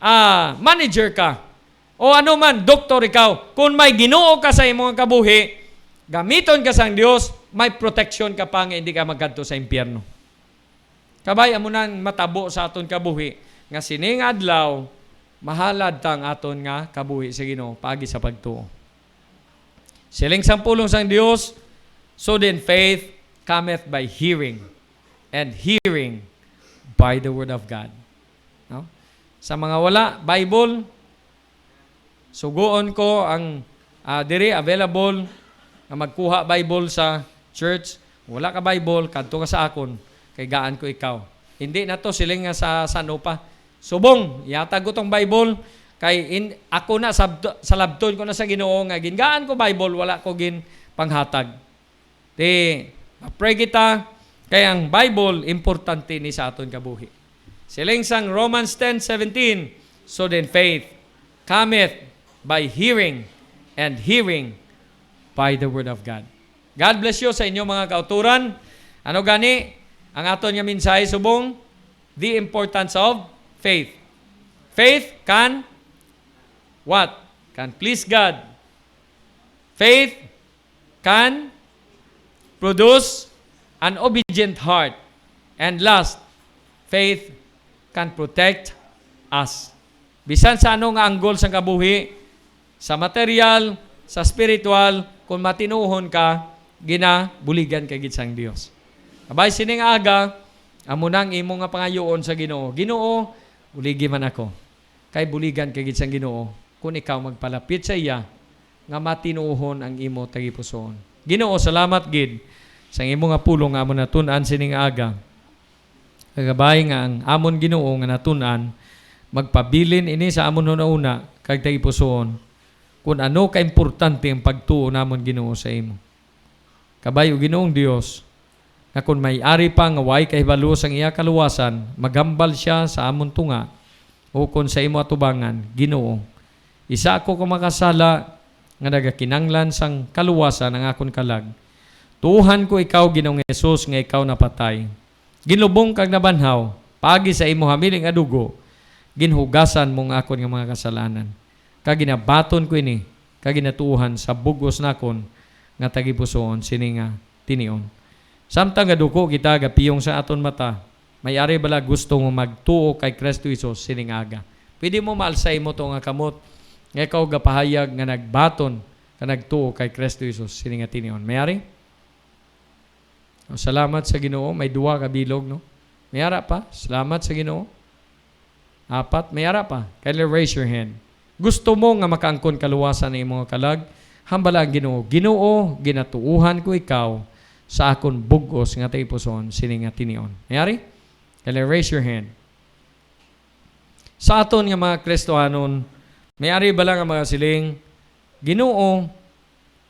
ah, manager ka, o ano man, doktor ikaw, kung may Ginoo ka sa imong kabuhi, gamiton ka sang Dios, may protection ka pa nga hindi ka magkadto sa impyerno. Kabay, amo nang matabo sa aton kabuhi, nga sining adlaw, mahalad ta ang aton nga kabuhi sa Ginoo paagi sa pagtuo. Siling sang pulong sang Dios, "So then faith cometh by hearing, and hearing by the word of God." No? Sa mga wala Bible, sugoon ko ang, ah, diri available nga magkuha Bible sa church. Wala ka Bible, kadto ka sa akon. kay gaan ko ikaw. Hindi na to siling nga sa, sa ano pa. Subong, yatag ko tong Bible, kay in, ako na, sab-, salabton ko na sa Ginoo nga gingaan ko Bible, wala ko gin panghatag. Di, ma-pray kita, kay ang Bible, importante ni sa aton kabuhi. Siling sang Romans ten seventeen, "So then faith cometh by hearing, and hearing by the word of God." God bless you sa inyo mga kauturan. Ano gani ang aton nga mensahe subong? The importance of faith. Faith can what? Can please God. Faith can produce an obedient heart. And last, faith can protect us. Bisan sa ano nga anggol sang kabuhi, sa material, sa spiritual, kung matinuohon ka, ginabuligan ka gid sang Dios. Kabay sining aga, amo na ang imo nga pangayuon sa Ginoo, "Ginoo, buligi man ako." Kay buligan ka gid sang Ginoo kung ikaw magpalapit sa iya nga matinuohon ang imo tagipusoon. Ginoo, salamat gid sang imo nga pulong nga amo natun-an sining aga. Kagabay nga ang amon Ginoo nga natun-an, magpabilin ini sa amon hunahuna kag tagipusoon, kun ano kaimportante ang pagtuo namon, Ginoo, sa imo. Kabay, O Ginoong Dios, nga kon may ari pa nga way kahibalo sang iya kaluwasan, maghambal sia sa amon tunga, ukon sa imo atubangan, Ginoo, isa ako ka makasala nga nagakinanglan sang kaluwasan ang akon kalag. Tuohan ko ikaw, Ginoong Jesus, nga ikaw napatay, ginlubong kag nabanhaw, paagi sa imo hamili nga dugo, ginhugasan mo nga akon nga mga kasalanan. Kag ginabaton ko ini, kag ginatuohan sa bug-os nakon nga tagipusoon sini nga tinion. Samtang gaduko kita gapiyong sa aton mata, may ari bala gusto mo magtuo kay Kristo Jesus sining aga? Pwede mo maalsa imo to nga kamot nga ikaw gapahayag nga nagbaton ka nagtuo kay Kristo Jesus sining nga tinion. May ari? O, salamat sa Ginoo, may duha ka bilog, no? May ara pa? Salamat sa Ginoo. Apat, may ara pa. Kindly raise your hand. Gusto mo nga makaangkon kaluwasan ang imo nga kalag? Hambala ang Ginoo, "Ginoo, ginatuohan ko ikaw sa akon bug-os nga tagipusoon sini nga tinion." May ari? Kindly raise your hand. Sa aton nga mga Kristohanon, may ari bala nga mga siling, "Ginoo,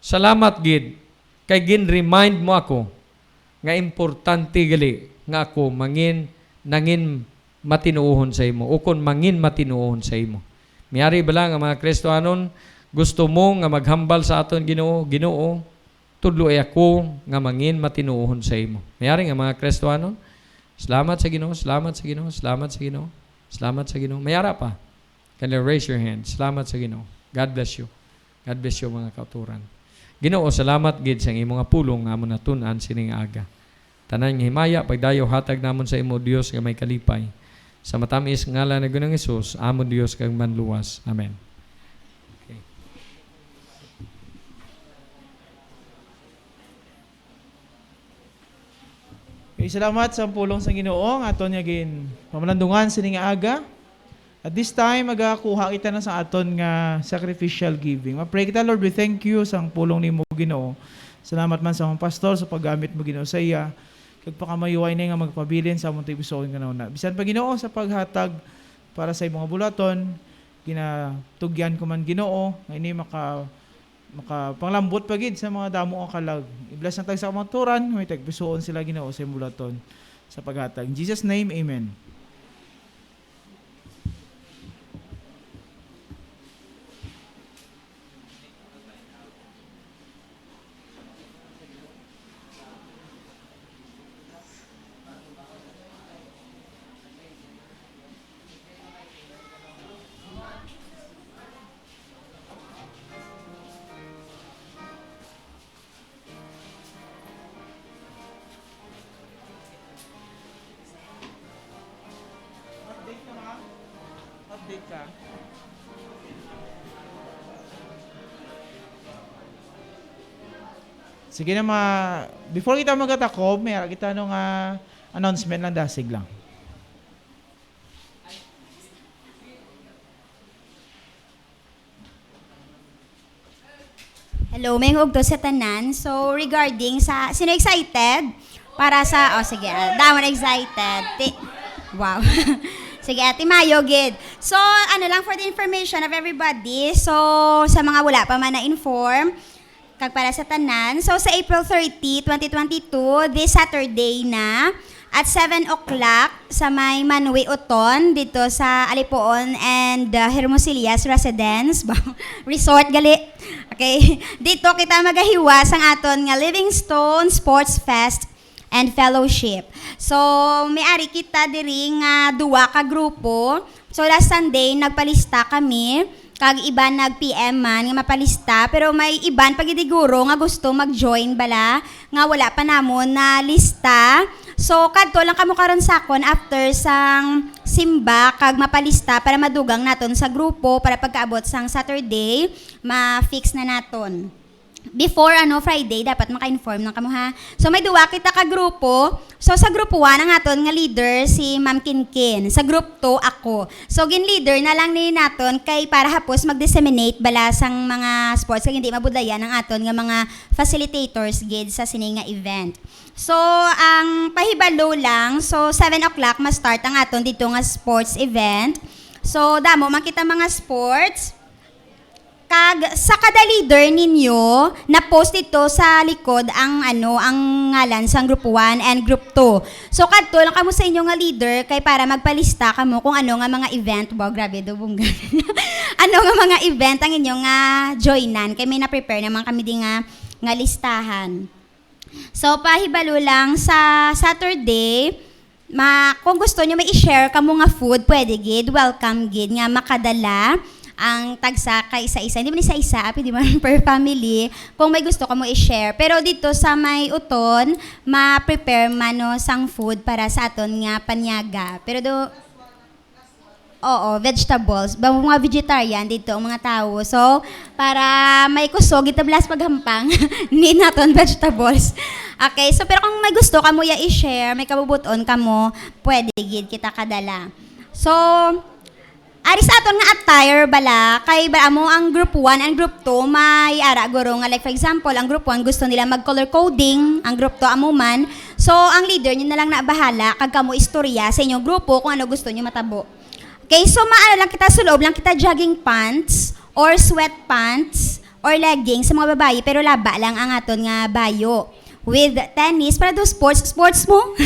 salamat gid kay gin-remind mo ako nga importante gali nga ako mangin-, nangin matinuohon sa imo, ukon mangin matinuohon sa imo." May ari bala nga mga Kristohanon, gusto mo nga maghambal sa aton Ginoo, "Ginoo, tudloi ako nga mangin matinuohon sa imo." May ari nga mga Kristohanon, "Salamat sa Ginoo, salamat sa Ginoo, salamat sa Ginoo, salamat sa Ginoo." May ara pa? Can you raise your hand? Salamat sa Ginoo. God bless you. God bless you, mga kauturan. Ginoo, salamat gid sa imo nga pulong nga amo natun-an sining aga. Tanan nga himaya, pagdayo hatag namon sa imo, Dios nga may kalipay. Sa matamis nga ngalan ni Ginoong Jesus, amon Dios kag Manluwas. Amen. Okay. Okay, salamat sa pulong sa Ginoo nga aton nga gin pamalandungan sini nga aga. At this time, magakuha kita na sa aton nga sacrificial giving. Ma-pray kita, Lord, we thank you sa pulong nimo, Ginoo. Salamat man sa among pastor sa paggamit mo, Ginoo, sa iya. Kag pakamayuway na nga magpabilin sa among tagipusoon nga nauna. Bisan pa, Ginoo, sa paghatag para sa imong bulaton, ginatugyan ko man, Ginoo, nga ini maka-, makapanglambot pa gid sa mga damo nga kalag. I-bless ang tagsa ka mga turan, may tagpusoon sila, Ginoo, sa imong bulaton. Sa paghatag. In Jesus' name, amen. Update ka, ma'am? Update ka. Sige na, ma-, before kita magatakob, may ara kita no nga announcement lang, dasig lang. Hello, maayong udto sa tanan. So, regarding sa, sino excited? Para sa, oh, sige, ah, damon excited. Ti-, wow. Sige, Ate Mayo, gid. So, ano lang, for the information of everybody, so, sa mga wala pa man na-inform, kag para sa tanan, so, sa April thirty, twenty twenty-two, this Saturday na, at seven o'clock, sa may Manwi Uton, dito sa Alipoon and, uh, Hermosillas Residence, Resort, gali. Okay. Dito kita magahiwa sang aton nga Livingstone Sports Fest and Fellowship. So, may ari kita diri nga duwa ka grupo. So, last Sunday, nagpalista kami, kag iban nag-P M man nga mapalista, pero may iban pa gid siguro nga gusto mag-join bala, nga wala pa namon na lista. So, kadto lang kamo karon sa akon after sang simba, kag mapalista para madugang naton sa grupo, para pagkaabot sang Saturday, ma-fix na naton. Before, ano, Friday, dapat maka-inform na kamo, ha? So, may duwa kita ka grupo. So, sa group one, ang aton nga leader, si Ma'am Kinkin. Sa group two, ako. So, gin-leader na lang ni naton kay para hapos mag-disseminate bala sang mga sports, kay hindi mabudlayan ang aton nga mga facilitators gid sa sini nga event. So, ang pahibalo lang, so, seven o'clock ma-start ang aton dito nga sports event. So, damo man kita mga sports. Kag sa kada leader ninyo, na-post dito sa likod ang, ano, ang ngalan sang group one and group two. So, kadto lang kamo sa inyo nga leader kay para magpalista kamo kung ano nga mga event. Wow, grabe do, bungga. Ano nga mga event ang inyo nga joinan? Kay may na-prepare naman kami di nga, nga listahan. So, pahibalo lang, sa Saturday, ma-, kung gusto nyo may i-share kamo nga food, pwede gid, welcome gid nga makadala ang tagsa ka isa-isa. Hindi man isa-isa, ah, pwede man per family kung may gusto kamo i-share. Pero dito sa may Uton, ma-prepare man, no, sang food para sa aton nga panyaga. Pero do, oo, vegetables. Ba, mga vegetarian dito ang mga tao. So, para may kusog, itablas paghampang, ni naton vegetables. Okay, so pero kung may gusto kamo ya i-share, may kabubuton kamo, pwede gid kita kadala. So, ari sa aton nga attire bala, kay ba amo ang group one and group two, may ara guro nga, like, for example, ang group one gusto nila mag-color coding, ang group two amo man. So, ang leader nyo na lang na bahala, kag kamo istorya sa inyong grupo kung ano gusto nyo matabo. Okay, so maano lang kita, suloob lang kita jogging pants or sweatpants or leggings sa mga babayi, pero laba lang ang aton nga bayo. With tennis, para do sports, sports mo.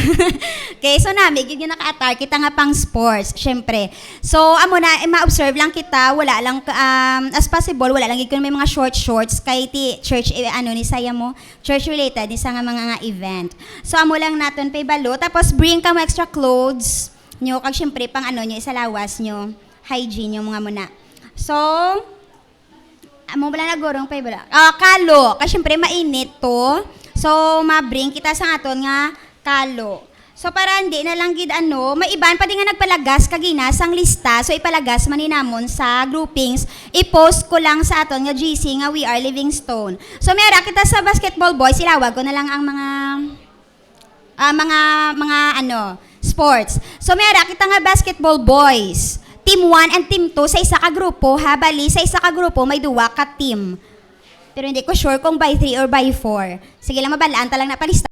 Okay, so nami, gid nga naka-attire kita nga pang sports, syempre. So, amo na, eh, ma-observe lang kita, wala lang, um, as possible, wala lang gid kun may mga short shorts, kay ti church, eh, ano ni saya mo, church related, ni sa nga mga nga event. So, amo lang naton pahibalo. Tapos, bring kamo extra clothes nyo, kag syempre, pang ano nyo, isa lawas nyo, hygiene nyo, mga muna. So, amo bala na gurong pahibalo. Ah, kalo. Kay syempre, mainit to. So, ma-bring kita sa aton nga kalo. So, para hindi na lang gid ano, may iban pa din nga nagpalagas kagina sang lista. So, ipalagas man ni namon sa groupings. I-post ko lang sa aton nga G C nga We Are Livingstone. So, may ara kita sa basketball boys. Ilawag ko na lang ang mga, ah, mga, mga ano, sports. So, may ara kita nga basketball boys. Team one and team two sa isa ka grupo, ha? Bali, sa isa ka grupo, may duwa ka team. Pero hindi ko sure kung by three or by four. Sige lang, mabalaan ta lang na palista.